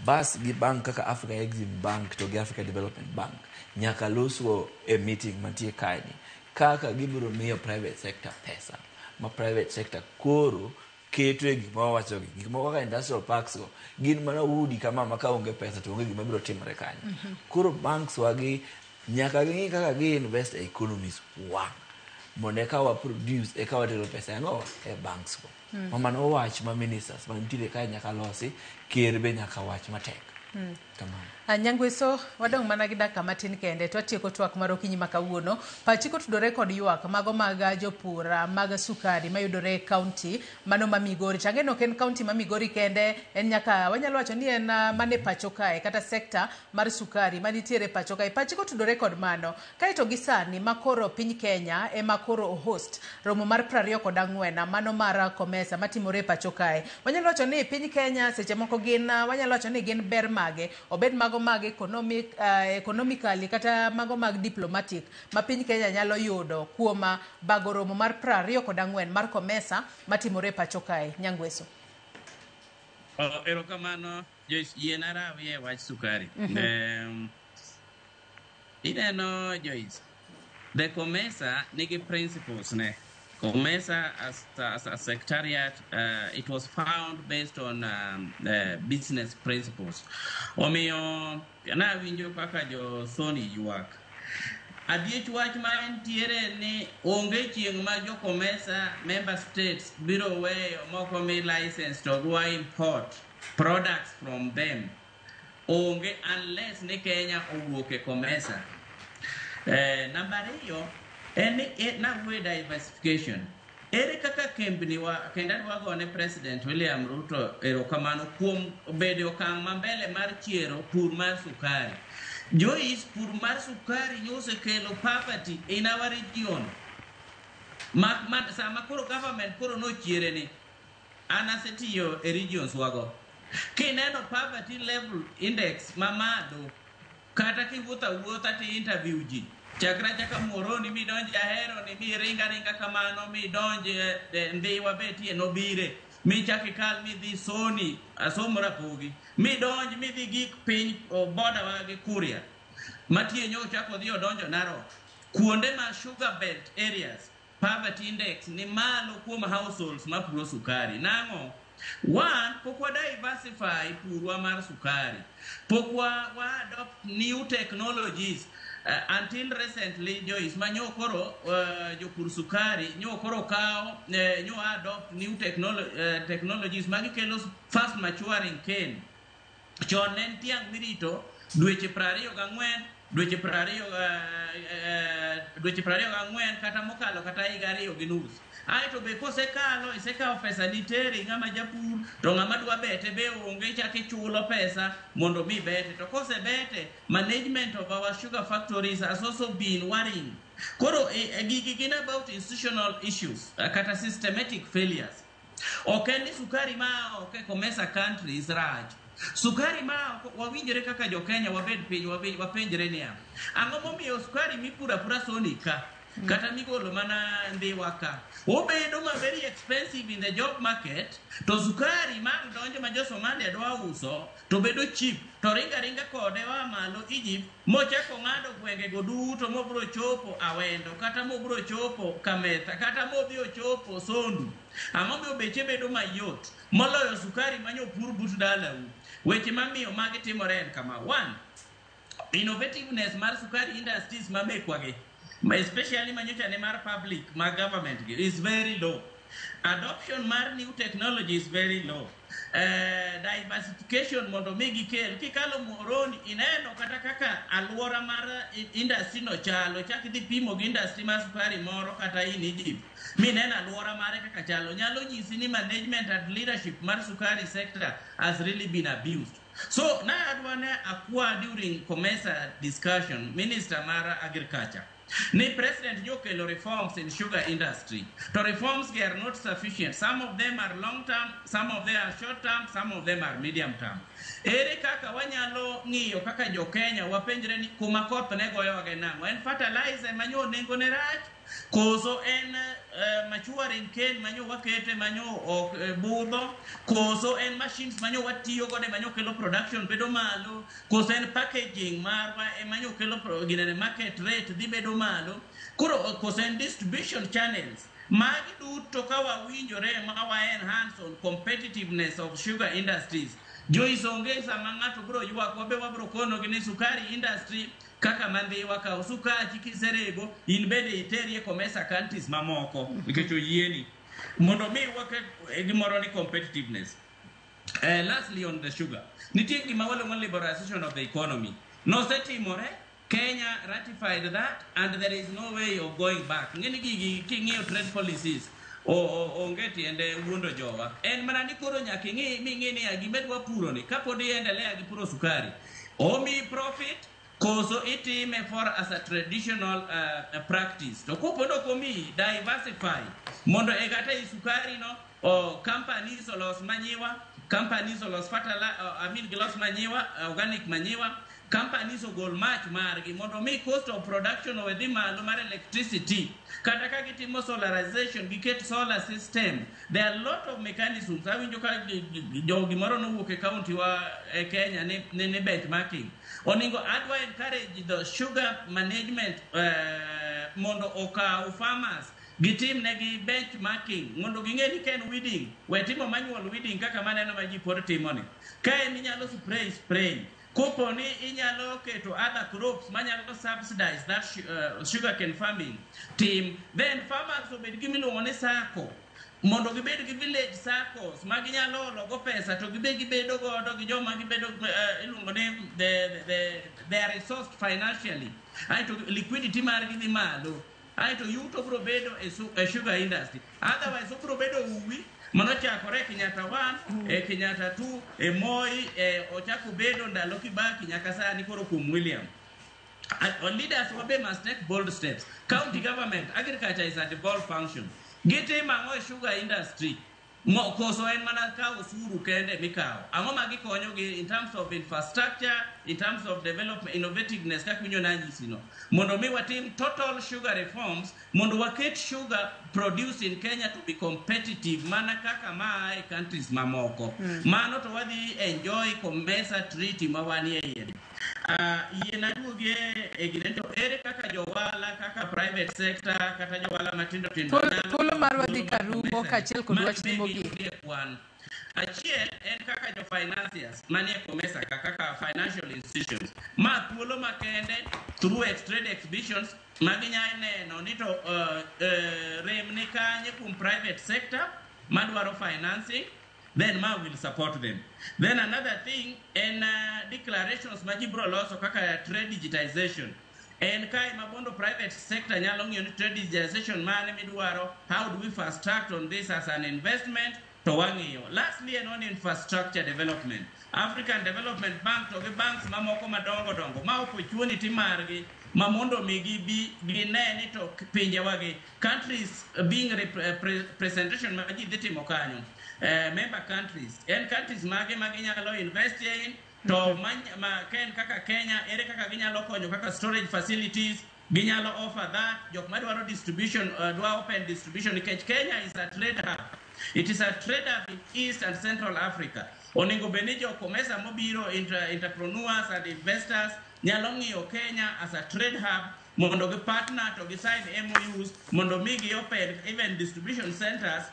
bas gi bank kaka Africa Exim Bank to gi Africa Development Bank nyaka losgo e meeting mantie kae ni kaka gibiro miyo private sector pesa ma private sector koro keto e gik ma wawacho gi gik moko kaka industrial parks go gin mana udi kama ma ka onge pesa to onge gima biro timore kanyo. Koro banks wa gi nyaka ging'i kaka gi invest e economies wa mondo eka wa produce eka watero pesa ang'o e banks go. Mano wach ma ministers mantiere kae nyaka losi, ker be nyaka wach matek.
Nyangweso, wadong' mana gi dakika matin kende to watieko twak mar okinyi ma kawuono. Pachi kotudore kod ywak mago mag jopur mag sukari mayudore e kaunti mano ma Migori. To ang'e ni ok en kaunti ma Migori kende, en nyaka wanyalo wacho ni en mana e pacho kae kata sekta mar sukari manitiere e pacho kae. Pachi kotudore kod mano. Kaeto gi sani ma koro piny Kenya ema koro host romo mar 24 mano mar COMESA matimore e pacho kae. Wanyalo wacho ni piny Kenya seche moko gin wanyalo wacho ni gin ber mage, obed mago mag economically kata mago mag diplomatic ma piny Kenya nyalo yudo kuom bago romo mar 24 mar COMESA matimore e pacho kae. Nyangweso.
Erokamano Joyce, yien arawi e wach sukari. Ineno Joyce, the COMESA nigi principles ne. COMESA as a secretariat, it was found based on business principles. Omiyo, nawinjo kaka jo Sony ywak. Adiech wach ma entiere ni onge chieng' ma jo COMESA member states biro weyo moko mi license to dwa import products from them. Onge unless ni Kenya owuok e COMESA. Namba ariyo, en ni nawuoyo diversification. Ere kaka kembni wa, kendo adwa gone President William Ruto erokamano kuom bedo e okang' ma mbele mar chiero pur mar sukari. Joyce, pur mar sukari nyosekelo poverty in our region. Mak sama koro government koro nochiere ni, an asetiyo e regions wago. Kineno poverty level index mamalo, kata kiwuotho awuotha ti interview ji, chakra chaka Muhoroni midonj Ahero ni miringa ringa kamano midonj Ndhiwa betie nobire, michak ikal midhi Soni, asomo Rapogi, midonj midhi gik piny border wa gi Kuria, matie nyocha odhi odonjo Narok. Kuonde ma sugar belt areas, poverty index ni malo kuom households mapuro sukari. Nang'o? One, pok wa diversify purwa mar sukari. Pok wa adopt new technologies. Until recently, Joyce, ma nyo koro jopur sukari, nyo koro kao, nyo adopt new technologies magikelo fast maturing cane. Chon ne en tiang' mirito dweche 24, dweche 24 kata mokalo kata higa 2.5. Aeto be kosekalo, isekawo pesa niteri ng'ama japur, to ng'ama dwa bete be onge, ichako ichulo pesa mondo mi bete. To kosebete, management of our sugar factories has also been worrying. Koro gigi gin about institutional issues, kata systematic failures. Ok en ni sukari ma ok e COMESA countries rach. Sukari ma ok, wawinjore kaka jo Kenya wabed piny, wapenjre niya, ang'o momiyo sukari mipuro apura Sony ka, kata migolo mana Ndhiwa ka, obedo ma very expensive in the job market, to sukari ma donjo ma jo Somalia dwa uso to bedo cheap, to ringa ringa kode oa malo Egypt mochako ng'ado gwengego duto mobiro chopo Awendo, kata mobiro chopo Kametha, kata modhi ochopo Sondu. Ang'o miyo beche bedo mayot moloyo sukari manyo pur but dalau? Weche mamiyo magi timore en kama. One, innovativeness mar sukari industries mamekwa gi, especially manyocha ne mar public, mar government gi, is very low. Adoption mar new technology is very low. Diversification mondo mi gikel. Kikalo Muhoroni ineno kata kaka alwora mar industry no chalo, chak idhi pimo gi industry mar sukari moro kata in Egypt, mineno alwora mare kaka chalo, nyalo nyisi ni management and leadership mar sukari sector has really been abused. So na adwa ne akwa during COMESA discussion, Minister mar Agriculture, ni President nokelo reforms in sugar industry. To reforms are not sufficient. Some of them are long term, some of them are short term, some of them are medium term. Ere kaka wanyalo ng'iyo kaka jo Kenya wapenjre ni kuma koth ne goyowa gi nang'o? En fertilizer manyo nengo ne rach? Koso en maturing cane manyo wakete manyo ok budho? Koso en machines manyo watiyo godo manyo kelo production bedo malo? Koso en packaging marwa manyo kelo ginene market rate dhi bedo malo? Koro koso en distribution channels? Magi duto ka wawinjore ma wa enhance on competitiveness of sugar industries. Joyce, onge sama ng'ato biro ywak, wabe wabiro konogi ni sukari industry kaka mandhiwa ka sukachi kiserego in bende iterie COMESA countries mamoko nikech oyieni mondo mi waket gimoro ni competitiveness. Lastly on the sugar, nitie gima waluongo ni liberalization of the economy. Nosetimore, Kenya ratified that and there is no way of going back. Ng'eni gigi king'iyo trade policies onge tiende wuondo jowa. En mana ni koro nyaka ing'i ming'i ni gima idwa puro ni kapod iendelea gi puro sukari. Omiyi profit koso itime for as a traditional practice. To kopo ok omiyi, diversify mondo e kata i sukari no o companies olos manyiwa, companies olos fertilizer, I mean gilos manyiwa, organic manyiwa, companies ogol mach margi mondo mi cost of production owe dhi malo mar electricity. Kata ka gitimo solarization, giket solar system. There are a lot of mechanisms. Awinjo ka jo gimoro nowuok e county wa e Kenya ni benchmarking. Oningo adwa encourage the sugar management mondo okaw farmers gitim negi benchmarking mondo ging'e ni ka en weeding, we timo manual weeding kaka maneno ma ji pod timo ni. Ka en inyalo spray, spray. Kopo ni inyalo keto other crops manyalo subsidize that sugarcane farming tim. Then farmers obed gi miluongo ni sacco mondo gibed gi village saccos ma ginyalo olo go pesa to gibe gibedo godo gi joma gibedo iluongo ni they are resourced financially, aeto liquidity margi dhi malo, aeto yuto biro bedo e sugar industry. Otherwise obiro bedo uwi manochakore e Kenyatta 1, e Kenyatta 2, e Moi, e ochako bedo ndalo Kibaki nyaka sani koro kuom William. Leaders wabe must take bold steps. County government, agriculture is a devolved function. Gitimo ang'o e sugar industry? Mo, koso en mana kawo osuru kende mikawo. Ang'o ma gikonyo gi in terms of infrastructure, in terms of development, innovativeness kaka winjo nanyisi no. Mondo mi watim total sugar reforms, mondo waket sugar produced in Kenya to be competitive mana kaka maa e countries mamoko. Mano to wadhi enjoy COMESA treaty ma wanie iye. Yie naduogie e gine to ere kaka jowahala kaka private sector kata jowahala matindo tindo
Thuolo marwa dhi karumo kaachiel kod wachni mogik.
E kwan achiel en kaka jo financiers manie COMESA ka kaka financial institutions ma thuolo makende through trade exhibitions ma ginyalo neno ni to rem ni kanye kuom private sector madwaro financing, then ma will support them. Then another thing en declarations ma ji biro loso kaka trade digitization. En kae ma bondo private sector nyalo ng'iyo ni trade digitization mane midwaro, how do we fast track on this as an investment, to wang'iyo. Lastly, en on infrastructure development. African Development Bank to gi banks mamoko madongo dongo ma opportunity margi ma mondo mi gibi gine ni to pinjewagi countries being presentation ma ji dhi timo kanyo, member countries en countries mage ma ginyalo invest in to ma ken kaka Kenya ere kaka ginyalo konyo kaka storage facilities ginyalo offer that jok madwaro distribution, dwa open distribution nikech Kenya is a trade hub. It is a trade hub in East and Central Africa. Onego bed ni jo COMESA mobiro entrepreneurs and investors nyalo ng'iyo Kenya as a trade hub mondo gi partner to gi sign MOUs mondo mi gi open even distribution centers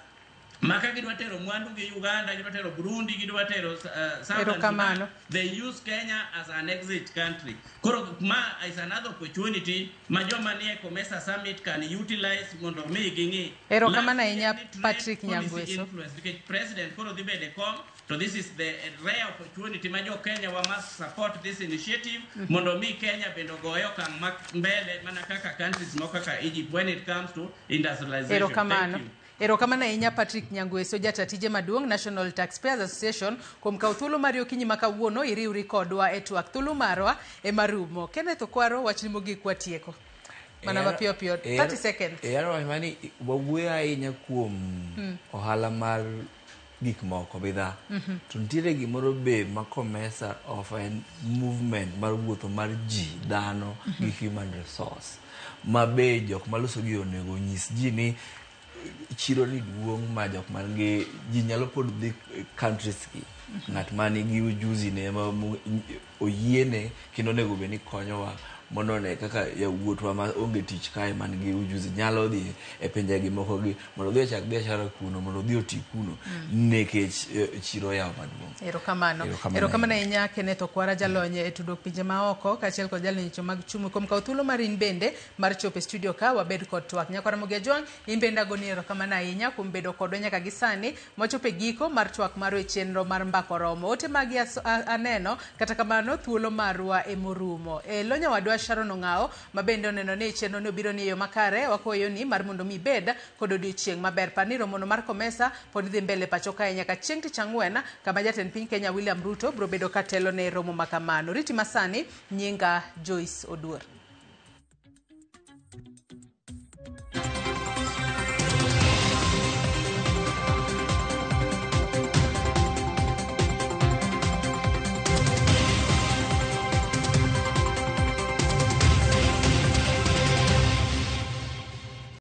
ma ka gidwa tero mwandu gi Uganda, gidwa tero Burundi, gidwa tero Southern
Erokamano.
Sudan, they use Kenya as an exit country. Koro ma is another opportunity ma joma nie COMESA summit can utilize mondo mi ging'i.
Erokamano
Lastly,
ahinya,
ni trade
Patrick
policy
Nyangweso.
influence, nikech president koro dhi bedo e kom, to this is the rare opportunity ma jo Kenya wa must support this initiative mondo mi Kenya bende ogoye okang' ma mbele mana kaka countries moko kaka Egypt when it comes to industrialization.
Erokamano.
Thank you.
Erokamano ahinya Patrick Nyangweso, jata tije maduong' National Taxpayers Association, kuom kawo thuolo mari okinyi ma kawuono iriwri kodwa e twak. Thuolo marwa ema rumo. Kenneth Okwaro, wachni mogik watieko. Mana mapiyo piyo, 30 seconds.
E yaro wach mani wawuoyo ahinya kuom ohala mar gik moko bidhaa. To nitiere gimoro be ma COMESA offer, en movement mar wuotho mar ji dhano gi human resource ma be jok maloso gi onego onyis ji ni chiro ni duong' ma jok man gi ji nyalo pod dhi countries gi ng'at ma nigi ujuzi ne ma oyiene kendo onego bed ni konyowa Mondo one kaka yawuotwa ma onge tich kae man gi ujuzi nyalo dhi e pinjegi moko gi mondo odhi ochak biashara kuno, mondo odhi oti kuno nikech chiro oyawo maduong'.
Erokamano.
Erokamano.
Erokamano ahinya Kenneth Okwara, jalony e tudruok pinje maoko kaachiel kod jalony e weche mag chumi kuom kawo thuolo mar in bende mar chopo e studio ka wabed kod twak. Nyakwara Ramogi Ajwang', in bende agoni erokamano ahinya kuom bedo kodwa nyaka gi sani mwachopo e giko mar twak marwa e chenro mar Mbaka Oromo. Ote magi aneno, kata kamano thuolo marwa emorumo. E lo nyawadwa Sharon Ong'awo ma bende oneno ni chenro ni obiro ni e yo makare, wakwayo ni mar mondo mi ibed kod odiochieng' maber. Par ni romono mar Comesa pod dhi mbele pacho kae nyaka chieng' tich ang'wen kama jatend piny Kenya William Ruto biro bedo ka telo ne romo makamano. Riti masani, nyinga Joyce Oduor.